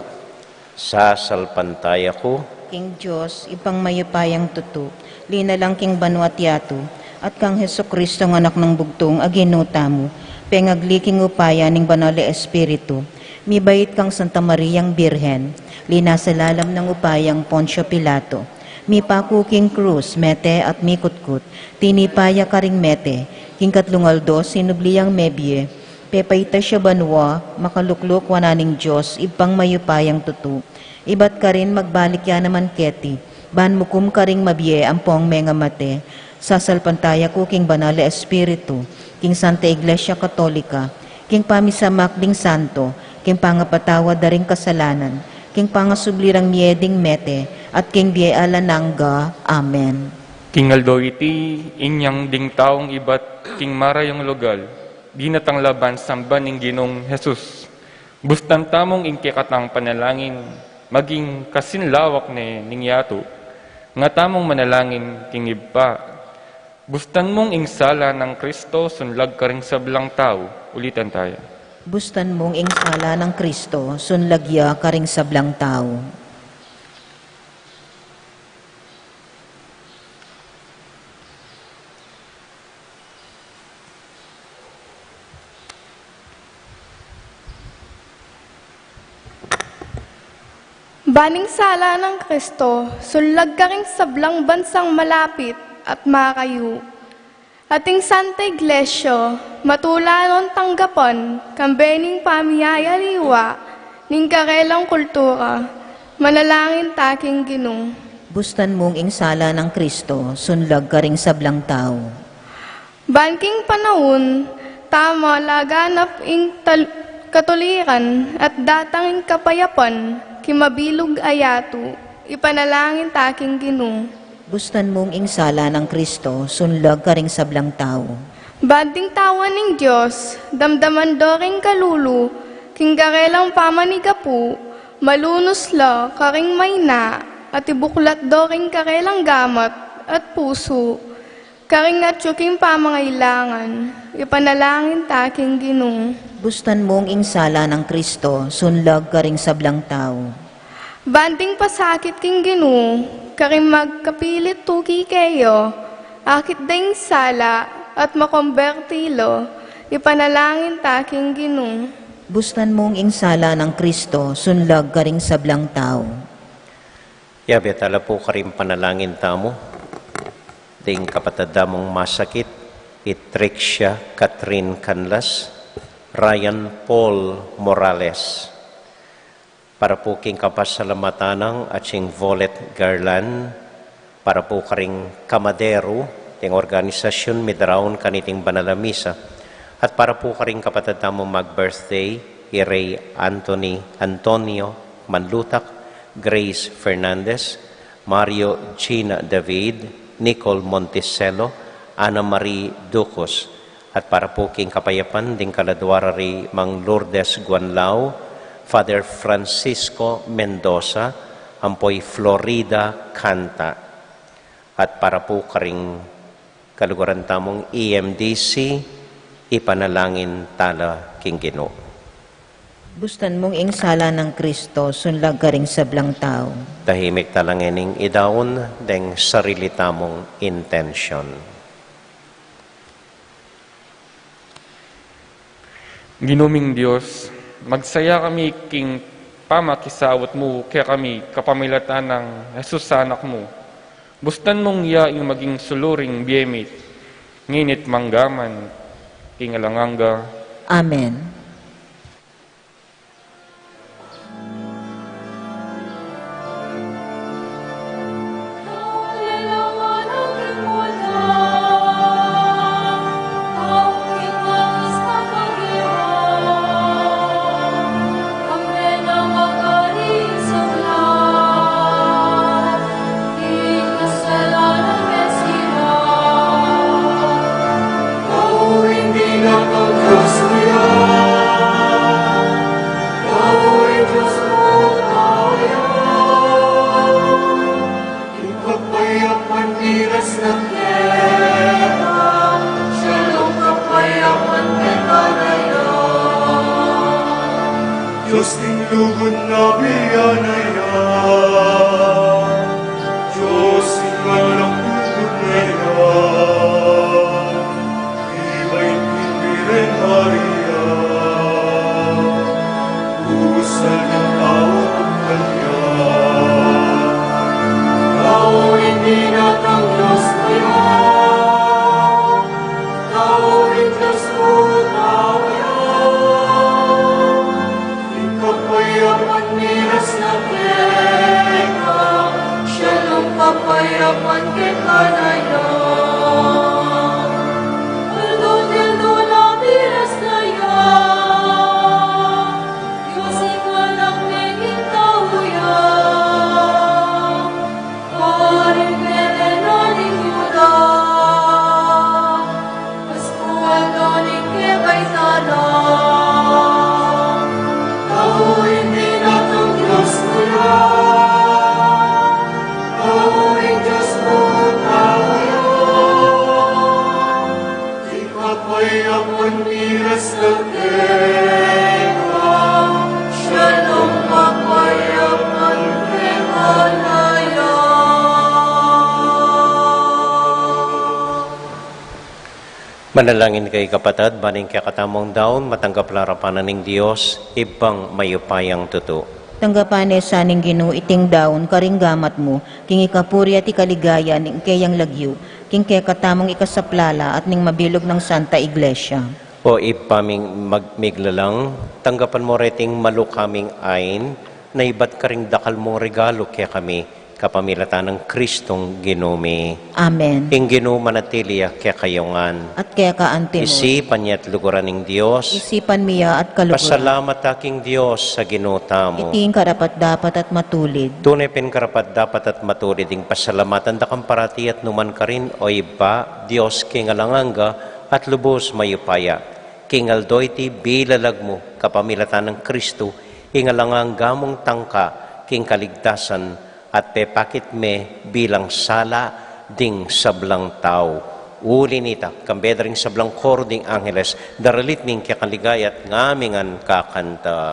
sasalpantaya ku king Dios, Ibpang mayupayang tutu, linalang king banua't yatu, at kang Jesucristo, Anak nang Bugtung a Ginu tamu, pengagli king upaya ning Banal a Espiritu, mibait kang Santa Mariang Birhen, linasa lalam nang upayang Poncio Pilato, mipaku king krus, mete at mikutkut, tinipa ya karing mete, king katlung aldo sinubli yang mebie, pepaitas ya banua, makalukluk wanan ning Dios, Ibpang mayupayang tutu, ibat karin magbalik ya naman keti, ban mukum karing mabie ampong mengamate. Sasalpantaya ku king Banal a Espiritu, king Santa Iglesia Katolika, king pamisamak ding santo, king pangapatawad da ring kasalanan, king pangasubli rang mie ding mete, at king bie alang angga. Amen. King aldo iti, inyang ding taung ibat king marayung lugal, dinatang la ban samban ing Ginung Jesus. Bustan tamung ing kekatang panalangin maging kasin lawak ne ning yatu, nga tamung manalangin king Ibpa. Bustan mung ing sala nang Kristo sunlag karing sablang tau. Ulitan taya. Bustan mung ing sala nang Kristo sunlag ya karing sablang tau. Ban ing sala nang Kristo sunlag karing sablang bansang malapit at marayu, at ing Santa Iglesia matula nong tanggapan kambe ning pamiyayaliwa ning karelang kultura. Manalangin ta king Ginu. Bustan mung ing sala nang Kristo sunlag karing sablang tau. Ban king panaun ta malaganap ing tal-, katuliran at datang ing kapayapan king mabilug a yatu, ipanalangin ta king Ginu. Bustan mung ing sala nang Kristo sunlag karing sablang tau. Ban ding tauan ning Dios, damdaman do ring kalulu king karelang pamanigapu, malunus la karing maina, at ibuklat do ring karelang gamat at pusu karing atyu king pamangailangan, ipanalangin ta king Ginu. Bustan mung ing sala nang Kristo sunlag karing sablang tau. Ban ding pasakit king Ginu karing magkapilit tuki keya, akit da ing sala at makomberti la, ipanalangin ta king Ginu. Bustan mung ing sala nang Kristo sunlag karing sablang tau. Yabe tala pu karing panalangin tamu. Ding kapatad tamung masakit, i Trixia Catherine Canlas, Ryan Paul Morales. Para pu king kapasalamatan nang atsing Volet Garland, para pu karing kamaderu ding organisasyun midaraun kaniting banal a misa, at para pu karing kapatad tamung mag-birthday, i Rey Anthony Antonio Manlutak, Grace Fernandez, Mario Gina David, Nicole Monticello, Ana Marie Ducos, at para pu king kapayapan ding kaladua ra ri Mang Lourdes Guanlao, Father Francisco Mendoza, ampo i Florida Canta, at para pu karing kaluguran tamung E M D C, ipanalangin tala king Ginu. Bustan mung ing sala nang Kristo, sunlag karing sablang tau. Tahimik tala ngening idaun deng sarili tamung intensyon. Ginu ming Dios, magsaya kami king pamakisaut mu kekami kapamilatan nang Jesus a Anak mu. Bustan mung ya ing maging sulu ring bie mi, ngeni't manggaman king alang angga. Amen. Dios king lugud na bianaya, Dios king anak lugud na ya, iba ing Birhen Maria, usal ning tau kanya. Tau ing Anak ning Dios kaya, tau ing Dios pu tau ya. Ing kapayapan miras na keka, siya nang kapayapan keka na ya. Aldo-aldo na miras na ya, Dios ing Anak meging tau ya. Karing Belen ning Juda, Paskual da ning kebaitan na. Tau ing Anak ning Dios kaya, tau ing Dios pu tau ya. Ing kapayapan miras na keka, siya nang kapayapan keka na ya. Manalangin kayu kapatad, ban ing kekatamung daun matanggap la arapan na ning Dios, Ibpang mayupayang tutu. Tanggapan ne sa ning Ginu iting daun karing gamat mu, king ikapuri at ikaligaya ning keyang lagyu, king kekatamung ikasaplala at ning mabilug nang Santa Iglesia. O Ibpa ming mag-, miglalang, tanggapan mu reting maluka ming ain, na ibat karing dakal mung regalu kekami, kapamilatan nang Kristong Ginu mi. Amen. Ing Ginu manatili ya kekayu ngan. At keka anti mu. Isipan ya at luguran ing Dios. Isipan mi ya at kaluguran. Pasalamat ta king Dios a Ginu tamu. Iti ing karapat-dapat at matulid. Tune pin karapat-dapat at matulid ing pasalamatan da kang parati at numan karin, o Ibpa, Dios king alang angga at lubus mayupaya. King aldo iti bilalag mu, kapamilatan nang Kristo, ing alang angga mung tangka king kaligtasan, at pepakit me bilang sala ding sablang tau. Uli nita, kambe da ring sablang koro ding angeles, daralit mi ing kekang ligaya at ngami ngan kakanta.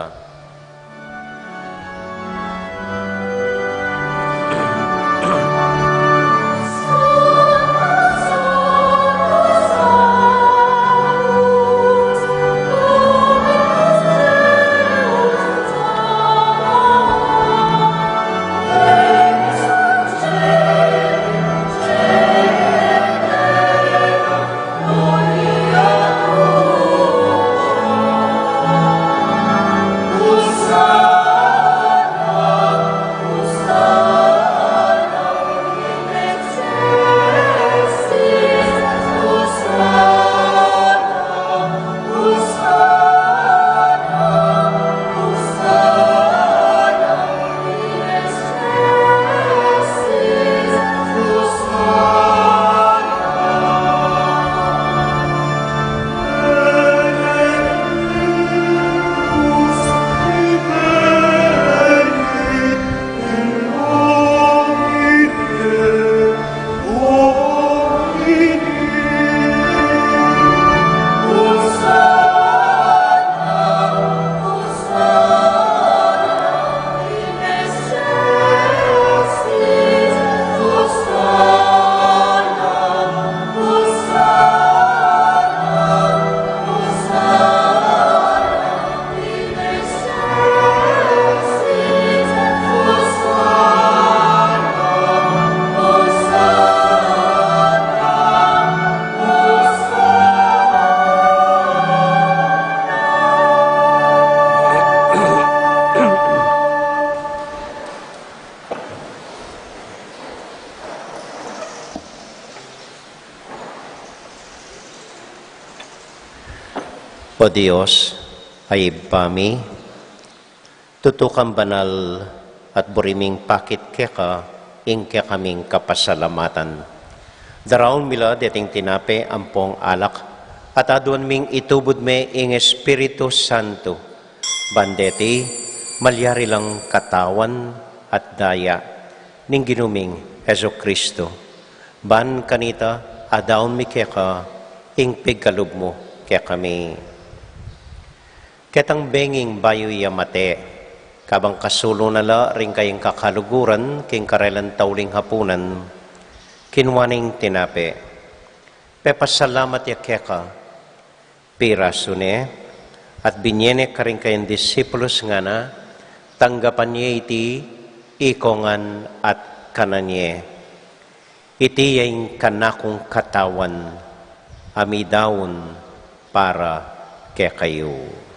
O Dios, a Ibpa mi, tutu kang banal at buri ming pakit keka ing kekaming kapasalamatan. Daraun mi la deting tinape ampong alak, at aduan ming itubud me ing Espiritu Santo, ban deti malyari lang katawan at daya ning Ginu ming Jesucristo. Ban kanita, adaun mi keka ing pigkalub mu kekami. Ketang benging bayu ya mate, kabang kasulu na la ring kayang kakaluguran king karelang tauling hapunan, kinua neng tinape, pepasalamat ya keka, pirasu ne, at binye ne karing kayang disipulus, ngana, tanggapan ye iti ikongan at kanan ye. Iti ya ing kanakung katawan, a midaun para kekayu.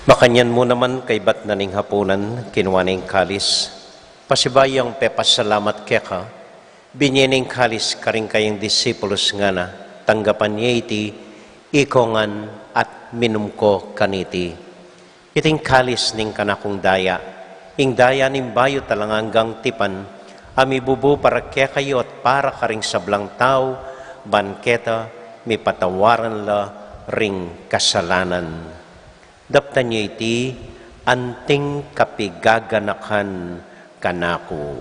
Makanyan mu naman kaybat na ning hapunan, kinua ne ing kalis, pasibayu yang pepasalamat keka, binye ne ing kalis karing kayang disipulus, ngana, tanggapan ye iti ikongan at minum ko kaniti. Iting kalis ning kanakung daya, ing daya ning bayu at alang anggang tipan, a mibubu para kekayu at para karing sablang tau, ban keta mipatawaran la ring kasalanan. Daptan ye iti anting kapigaganakan kanaku.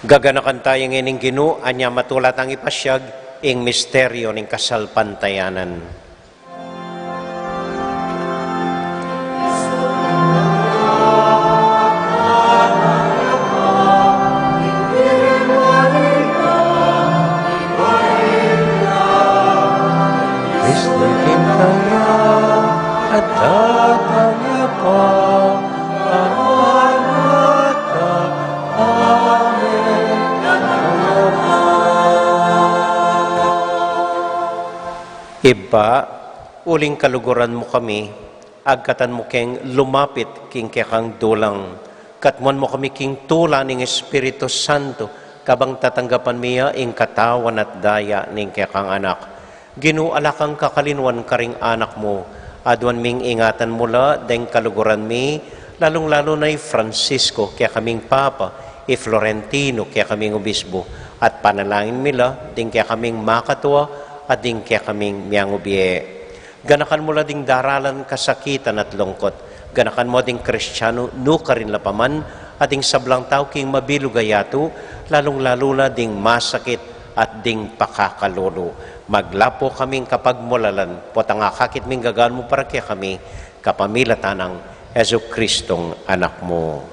Gaganakan taya ngeni ning Ginu, anya matula tang ipasiag ing misteryu ning kasalpantayanan. Kristu king kaya, at datang ya pa, amen. Ibpa, uling kaluguran mu kami, agkatan mu keng lumapit king kekang dulang, katmuan mu kami king tula ning Espiritu Santo, kabang tatanggapan mi ya ing katawan at daya ning kekang Anak. Ginu, ala kang kakalinwan karing anak mu, aduan ming ingatan mu la deng kaluguran mi, lalung-lalu na i Francisco, kekaming Papa, i Florentino, kekaming Obispo, at panalangin mi la ding kekaming makatua, at ding kekaming miangubie. Ganakan mu la ding daralan kasakitan at lungkut. Ganakan mu ding Kristianu nukarin la pa man, at ding sablang tau king mabilug a yatu, lalung-lalu na ding masakit at ding pakakalulu. Maglapu kaming kapagmulalan, potang akakit ming gagawan mu para kekami, kapamilatan nang Jesucristong Anak mu.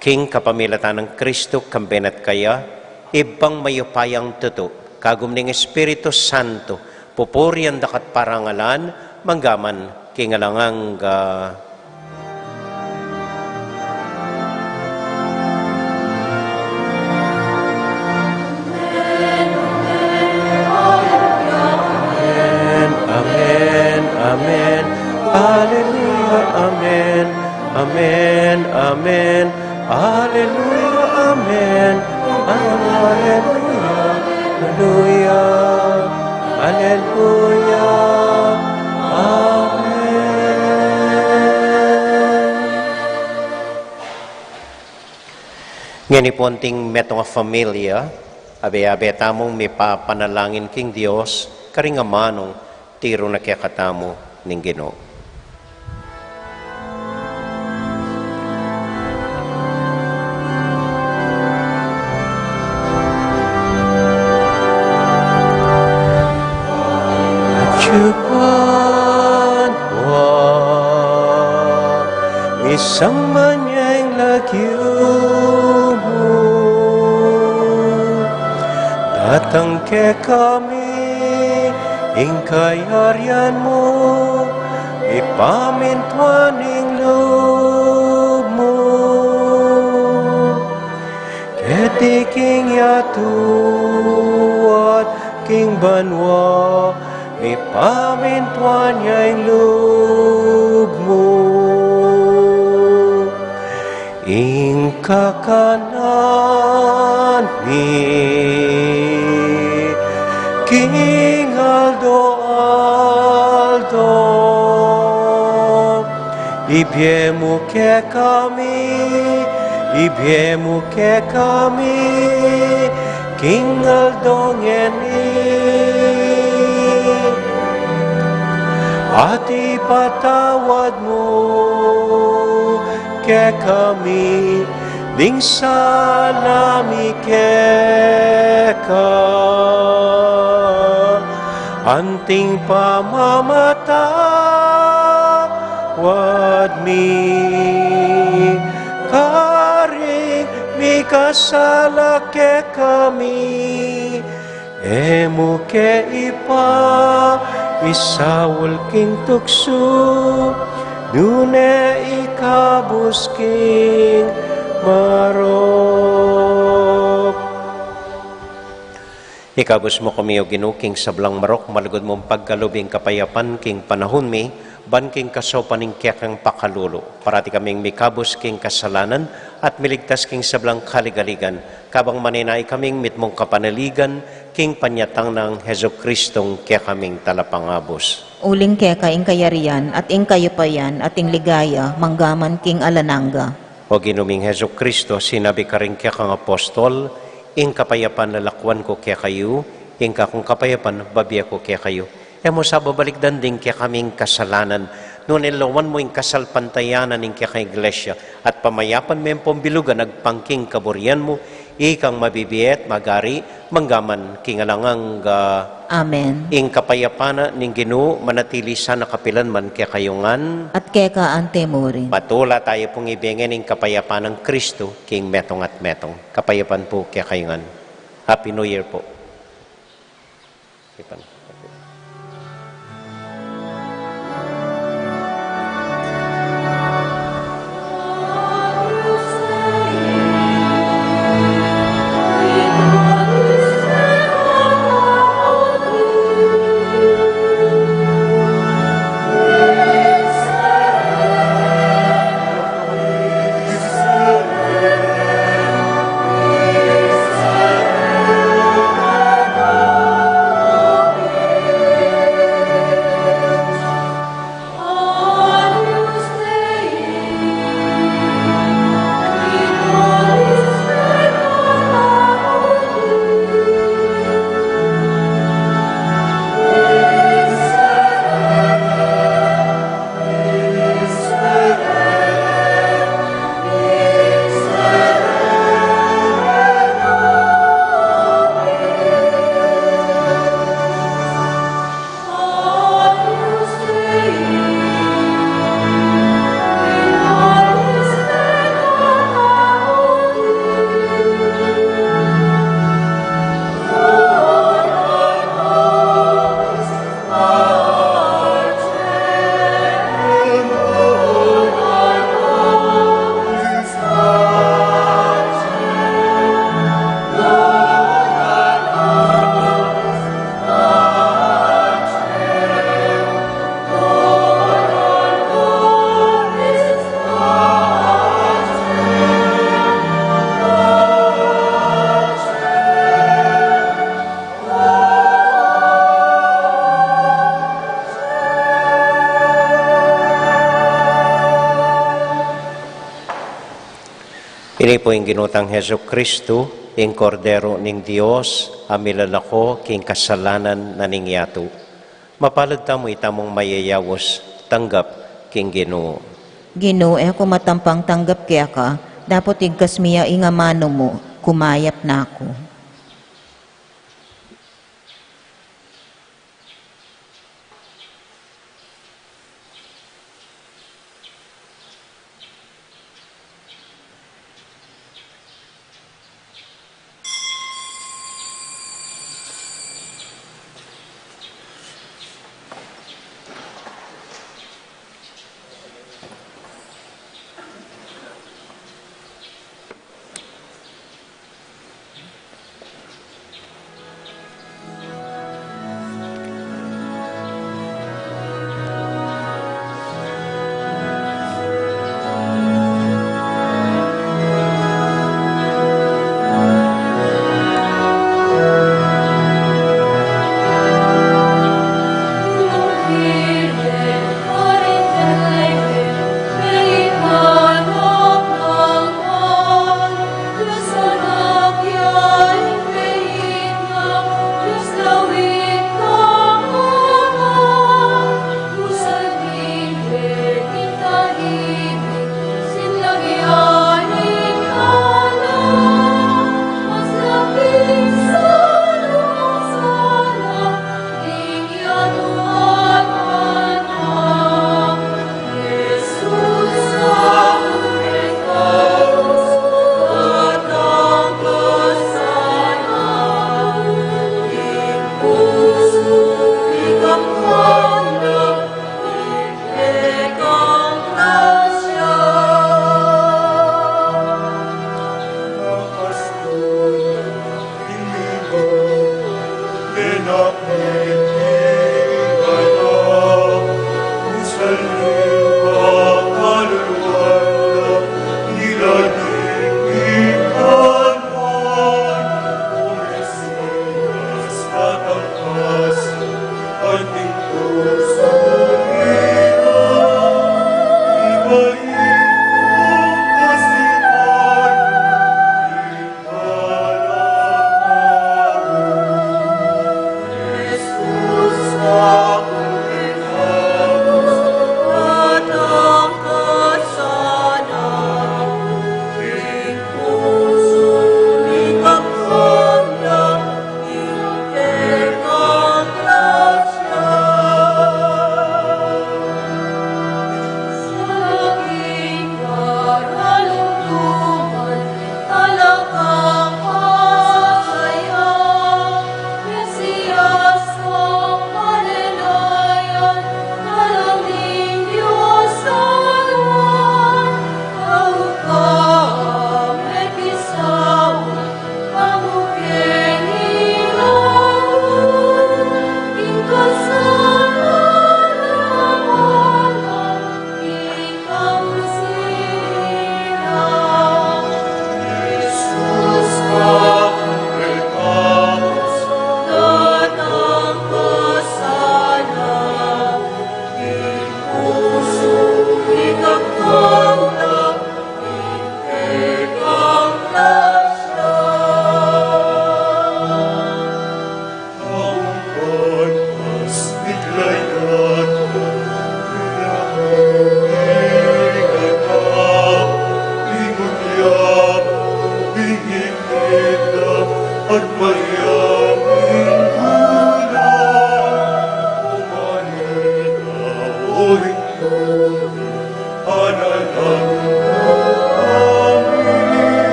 King kapamilatan nang Kristo, kambe na at kaya, Ibpang mayupayang tutu, kagum ning Espiritu Santo, pupurian da ka at parangalan, mangga man king alang angga. Amen, amen, amen. Alleluia, amen. Amen, amen. Alleluia, amen. Alleluia, alleluia. Alleluia, amen. Ngeni pu, anting metung a familia, abe-abe tamung mipapanalangin king Dios, karing amanung tiru na kekatamu ning Ginu. Atyu ka banua, Samban ya ing lagyu mu. Datang kekami ing kayarian mu, mipamintuan ing lub mu keti king yatu at king banua, mipamintuan ya ing lub mu. Ing kakanan mi king aldo-aldo ibie mu kekami, ibie mu kekami king aldo ngeni. At ipatawad mu kekami ding sala mi keka, anti ing pamamatawad mi karing mikasala kekami. E mu ke ipaisaul king tuksu, nune ikabus king marok. Ikabus mu kami, O Ginu, king sablang marok, malugud mung pagkalub ing kapayapan king panahun mi, ban king kasaupan ning kekang pakalulu, parati kaming mikabus king kasalanan at miligtas king sablang kaligaligan, kabang manenaya kaming mitmung kapanaligan king panyatang nang Jesucristong kekaming Talapangabus. Uling keka ing kayarian, at ing kayupayan, at ing ligaya, mangga man king alang angga. O Ginu ming Jesucristo, sinabi karing kekang apostol, ing kapayapan lalakuan ku kekayu, ing kakung kapayapan babie ku kekayu. E mu sa babalikdan ding kekaming kasalanan, nune lawan mu ing kasalpantayanan ning kekang Iglesia, at pamayapan me ampong bilugan agpang king kaburian mu, ikang mabibie at magari, mangga man king alang angga. Amen. Ing kapayapan na ning Ginu manatili sana kapilan man kekayu ngan. At keka anti murin. Matula tayu pung ibie ngening kapayapan nang Kristu king metung at metung. Kapayapan pu kekayu ngan. Happy New Year pu. Ini pu ing Ginu tang Jesucristo, ing Kordero ning Dios, a milalako king kasalanan na ning yatu. Mapalad tamu itamung mayayaus tanggap king Ginu. Ginu, e ku matampang tanggap keka, dapot igkas mi ya ing amanu mu, kumayap na ku.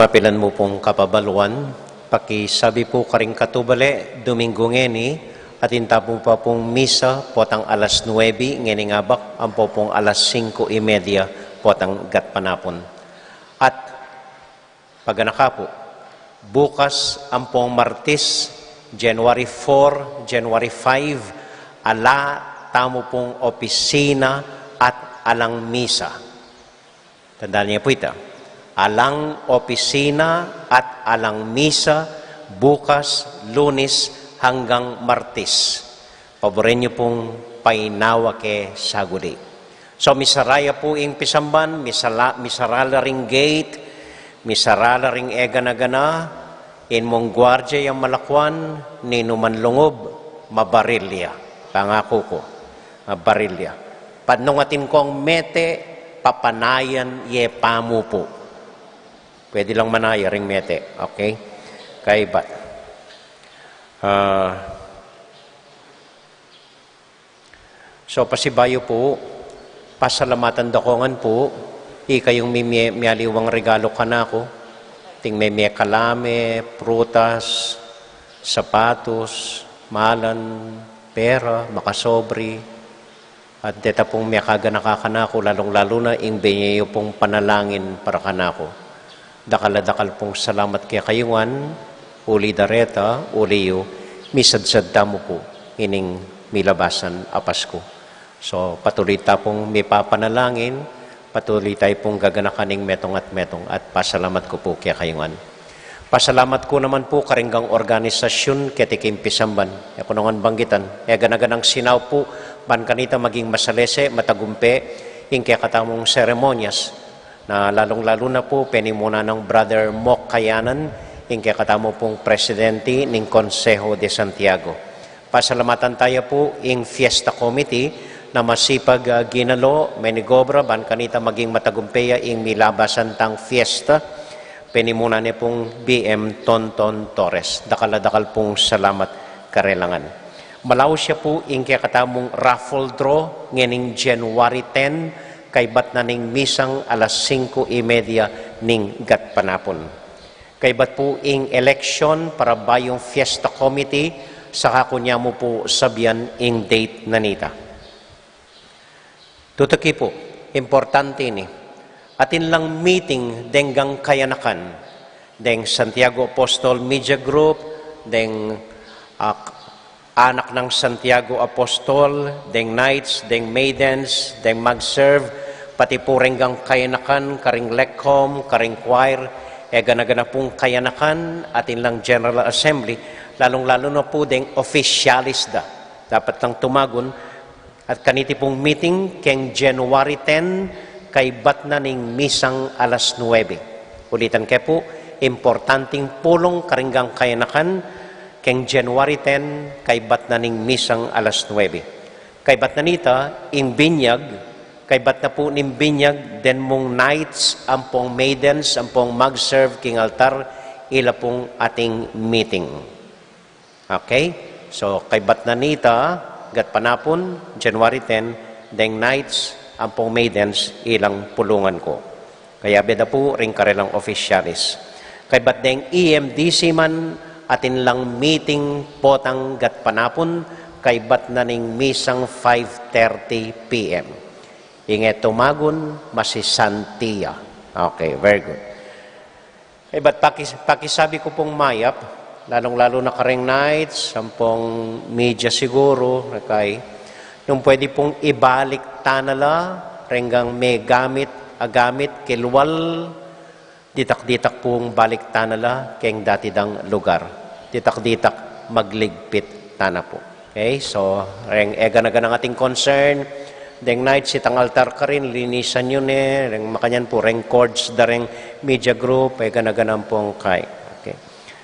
Mapilan mu pung kapabaluan, pakisabi pu karing katubale, Domingo ngeni, atin tamu pa pung misa, potang alas nuebe ngening abak, ampo pung alas singko y media, potang gatpanapun. At paganaka pu, bukas ampong Martis, January four, January five, ala tamu pung opisina at alang misa. Tandaan niyo pu ita, alang opisina at alang misa bukas, Lunes hanggang Martis. Paboren niyo pung painawa ke saguli. So, misara ya pu ing pisamban, misala-, misara la ring gate, misara la ring e gana-gana, ing mung guardia yang malakuan, ninuman lungub, mabaril ya. Pangaku ku, mabaril ya. Pag nung atin kong mete, papanayan ye pamu pu. Pwede lang manaya ring mete, okay? Kaybat. Ah, so, pasibayu pu, pasalamatan da ko ngan pu, ikayung mimie-, mialiwang regalo kanaku, ating memie kalame, prutas, sapatos, malan, pera, makasobri, at deta pung mie kaganaka kanaku, lalung-lalu na ing binye yu pung panalangin para kanaku. Dakal a dakal pung salamat kekayu ngan, uli da reta, uli yu, misadsad tamu pu ining milabasan a Pasku. So, patuloy ta pung mipapanalangin, patuloy tayu pung gaganakan ing metung at metung, at pasalamat ku pu kekayu ngan. Pasalamat ku naman pu karing gang organisasyun keti king pisamban. E ku na ngan banggitan. E gana-ganang sinaup pu, ban kanita maging masalese, matagumpe, ing kekatamung seremonyas. Na lalung-lalu na pu, penimuna nang Brother Mok Kayanan, ing kekatamu pung presidente ning Consejo de Santiago. Pasalamatan taya pu ing Fiesta Committee na masipag, ah, ginalo, menigobra, ban kanita maging matagumpe ya ing milabasan tang fiesta. Penimuna ne pung B M Tonton Torres. Dakal a dakal pung salamat karela ngan. Malaus ya pu ing kekatamung raffle draw ngening January ten, kaybat na ning misang alas singko y media ning gatpanapun. Kaybat pu ing election para bayung Fiesta Committee, saka ku ne mu pu sabian ing date na nita. Tutuki pu, importante ini. Atin lang meeting deng gang kayanakan, deng Santiago Apostol Media Group, deng, ah, Anak nang Santiago Apostol, deng Knights, deng Maidens, deng Mag-Serve, pati pu reng gang kayanakan, karing LECCOM, karing choir, e gana-gana pung kayanakan, atin lang General Assembly, lalung-lalu na pu deng officialis da. Dapat lang tumagun, at kaniti pung meeting keng January ten, kaybat na ning misang alas nuebe. Ulitan ke pu, importanting pulung karing gang kayanakan, keng January ten, kaybat na ning misang alas nuebe. Kaybat na nita, ing binyag, kaybat na pu ning binyag, deng mung Knights, ampong Maidens, ampong Mag-Serve king altar, ila pung ating meeting. Okay? So, kaybat na nita, gatpanapun, January ten, deng knights ampong maidens ilang pulungan ku. Kayabe da pu ring karelang opisyalis. Kaybat deng E M D C man, atin lang meeting potang gatpanapun, kaybat na ning misang five thirty P M. Inge tumagun, masi Santia. Okay, very good. Kaybat paki-, pakisabi ku pung mayap, lalung-lalu na kareng knights, ampong media siguru, kay, nung pwede pung ibalik ta na la, renggang megamit, agamit, kilwal, ditak-ditak pung balik ta na la, keng dati dang lugar. Ditak-ditak magligpit ta na pu. Okay, so, reng e gana-ganang ating concern, deng knights itang altar karin, linisan yu ne, reng makanyan pu, reng cords da reng media group, e gana-ganang pung kay. Okay.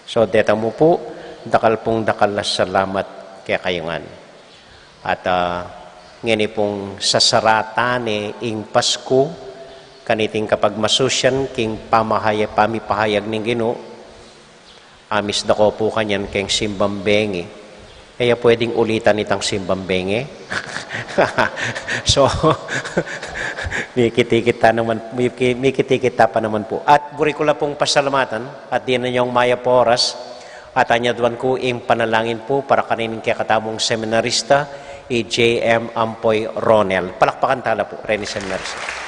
So, deta mu pu, dakal pung dakal a salamat kekayu ngan. At, ah, ngeni pung sasaratan ne ing Pasku, kaniting kapagmasusyan, king pamahaya-, pamipahayag ning Ginu, amis da ko pu kanyan keng simbang bengi. E ya pwedeng ulitan itang simbang bengi. So, mikit-ikit ta naman, miki-, mikit-ikit ta pa naman pu. At buri ku la pung pasalamatan, at dinan yu ing mayap a oras, at anyaduan ku ing panalangin pu para kanining kekatamung seminarista, i J M Ampoy Ronel. Palakpakan ta la pu, reni seminarista.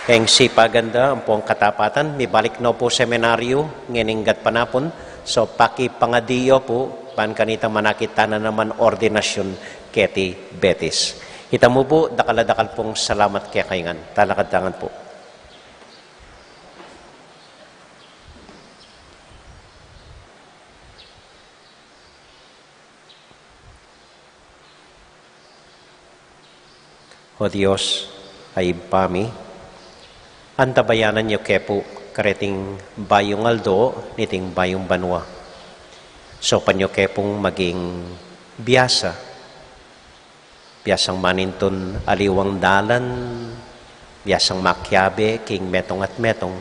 Keng sipagan da ampong katapatan, mibalik no pu seminaryu, ngening gatpanapun, so pakipangadi yo pu, ban kanita manakit ta na naman ordinasyun keti Betis. Ita mu pu, dakal a dakal pung salamat kekayu ngan. Talakad ta ngan pu. O Dios, a Ibpa mi, antabayanan yu ke pu kareting bayung aldo niting bayung banua. Saupan yu ke pung maging biasa, biasang manintun aliwang dalan, biasang makiabe king metung at metung,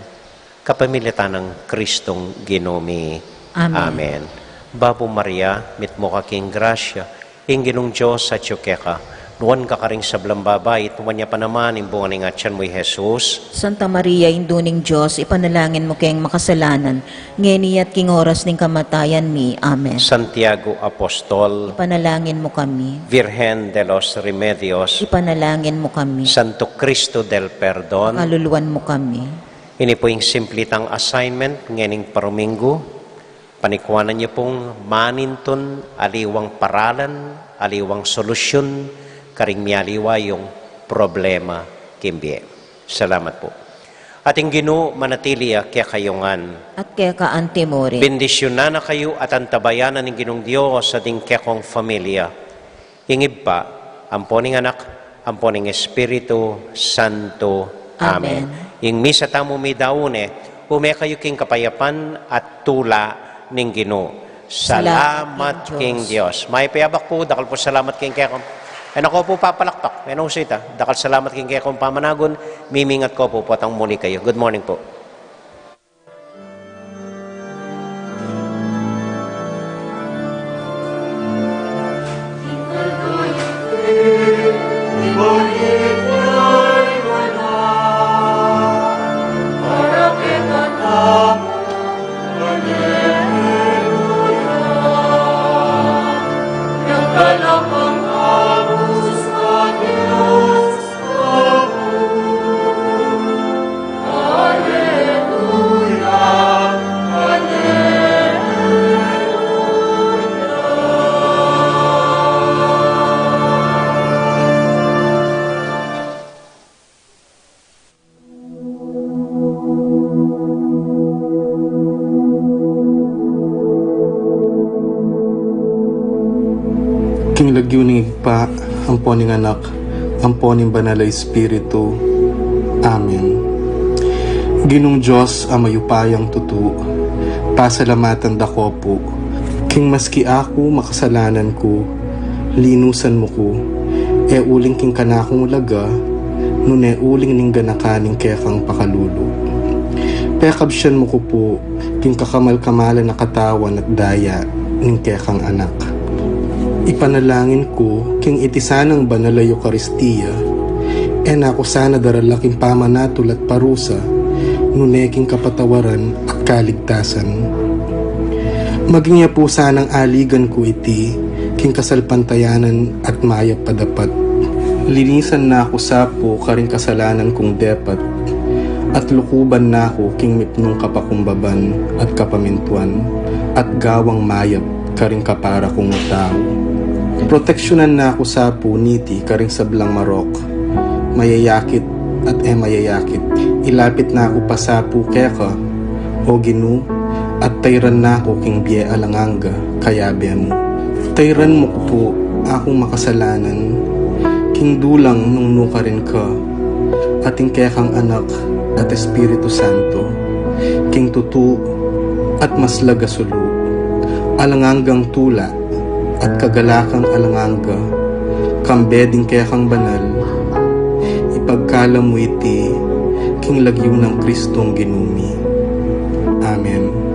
kapamilatan nang Kristong Ginu mi. Amen. Amen. Bapu Maria, mitmu ka king grasya, ing Ginung Dios atyu keka, nuan ka karing sablang babai, at nuan ya pa naman ing bunga ning atian mu, i Jesus. Santa Maria, Indu ning Dios, ipanalangin mu keng makasalanan, ngeni at king oras ning kamatayan mi. Amen. Santiago Apostol, ipanalangin mu kami. Virgen de los Remedios, ipanalangin mu kami. Santo Cristo del Perdon, pakaluluan mu kami. Ini pu ing simple tang assignment ngening paruminggu. Panikuanan yu pung manintun aliwang paralan, aliwang solusyun, karing mialiwa yung problema king bie. Salamat pu. At ing Ginu manatili ya kekayu ngan. At keka antimurin. Bendisyunan na kayu at antabayanan ning Ginung Dios a ding kekong familia. Ing Ibpa, ampo ning Anak, ampo ning Espiritu Santo. Amen. Amen. Ing misa tamu midaun ne, ume kayu king kapayapan at tula ning Ginu. Salamat king Dios. Mayap a abak pu, dakal pu salamat king kekong. E na ko pu papalakpak, e na usita. Dakal salamat king kekong pamanagun, mimingat ko pu, potang muli kayu. Good morning pu. King lagyu ning Ibpa, ampo ning Anak, ampo ning Banal a Espiritu. Amen. Ginung Dios a mayupayang tutu, pasalamatan da ko pu, king maski aku makasalanan ku, linusan mu ku, e uling king kanakung laga, nune uling ning ganakan ning kekang pakalulu. Pekabsian mu ku pu king kakamal-kamalan a katawan at daya ning kekang Anak. Ipanalangin ku king iti sanang banal a Eukaristia, e na ku sana darala king pamanatul at parusa, nune king kapatawaran at kaligtasan. Maging ya pu sanang aligan ku iti king kasalpantayanan at mayap a dapat. Linisan na ku sa pu karing kasalanan kung depat, at lukuban na ku king mipnung kapakumbaban at kapamintuan, at gawang mayap karing kapara kung tau. Proteksyunan na ku sa pu niti karing sablang marok, mayayakit at e mayayakit. Ilapit na ku pa sa pu keka, O Ginu, at tayran na ku king bie alang angga, kayabe mu. Tayran mu ku pu akung makasalanan, king dulang nung nukarin ka, at ing kekang Anak at Espiritu Santo, king tutu at maslag a sulu, alang anggang tula at kagalakang alang angga, kambe ding kekang banal, ipagkalam mu iti king lagyu nang Kristong Ginu mi. Amen.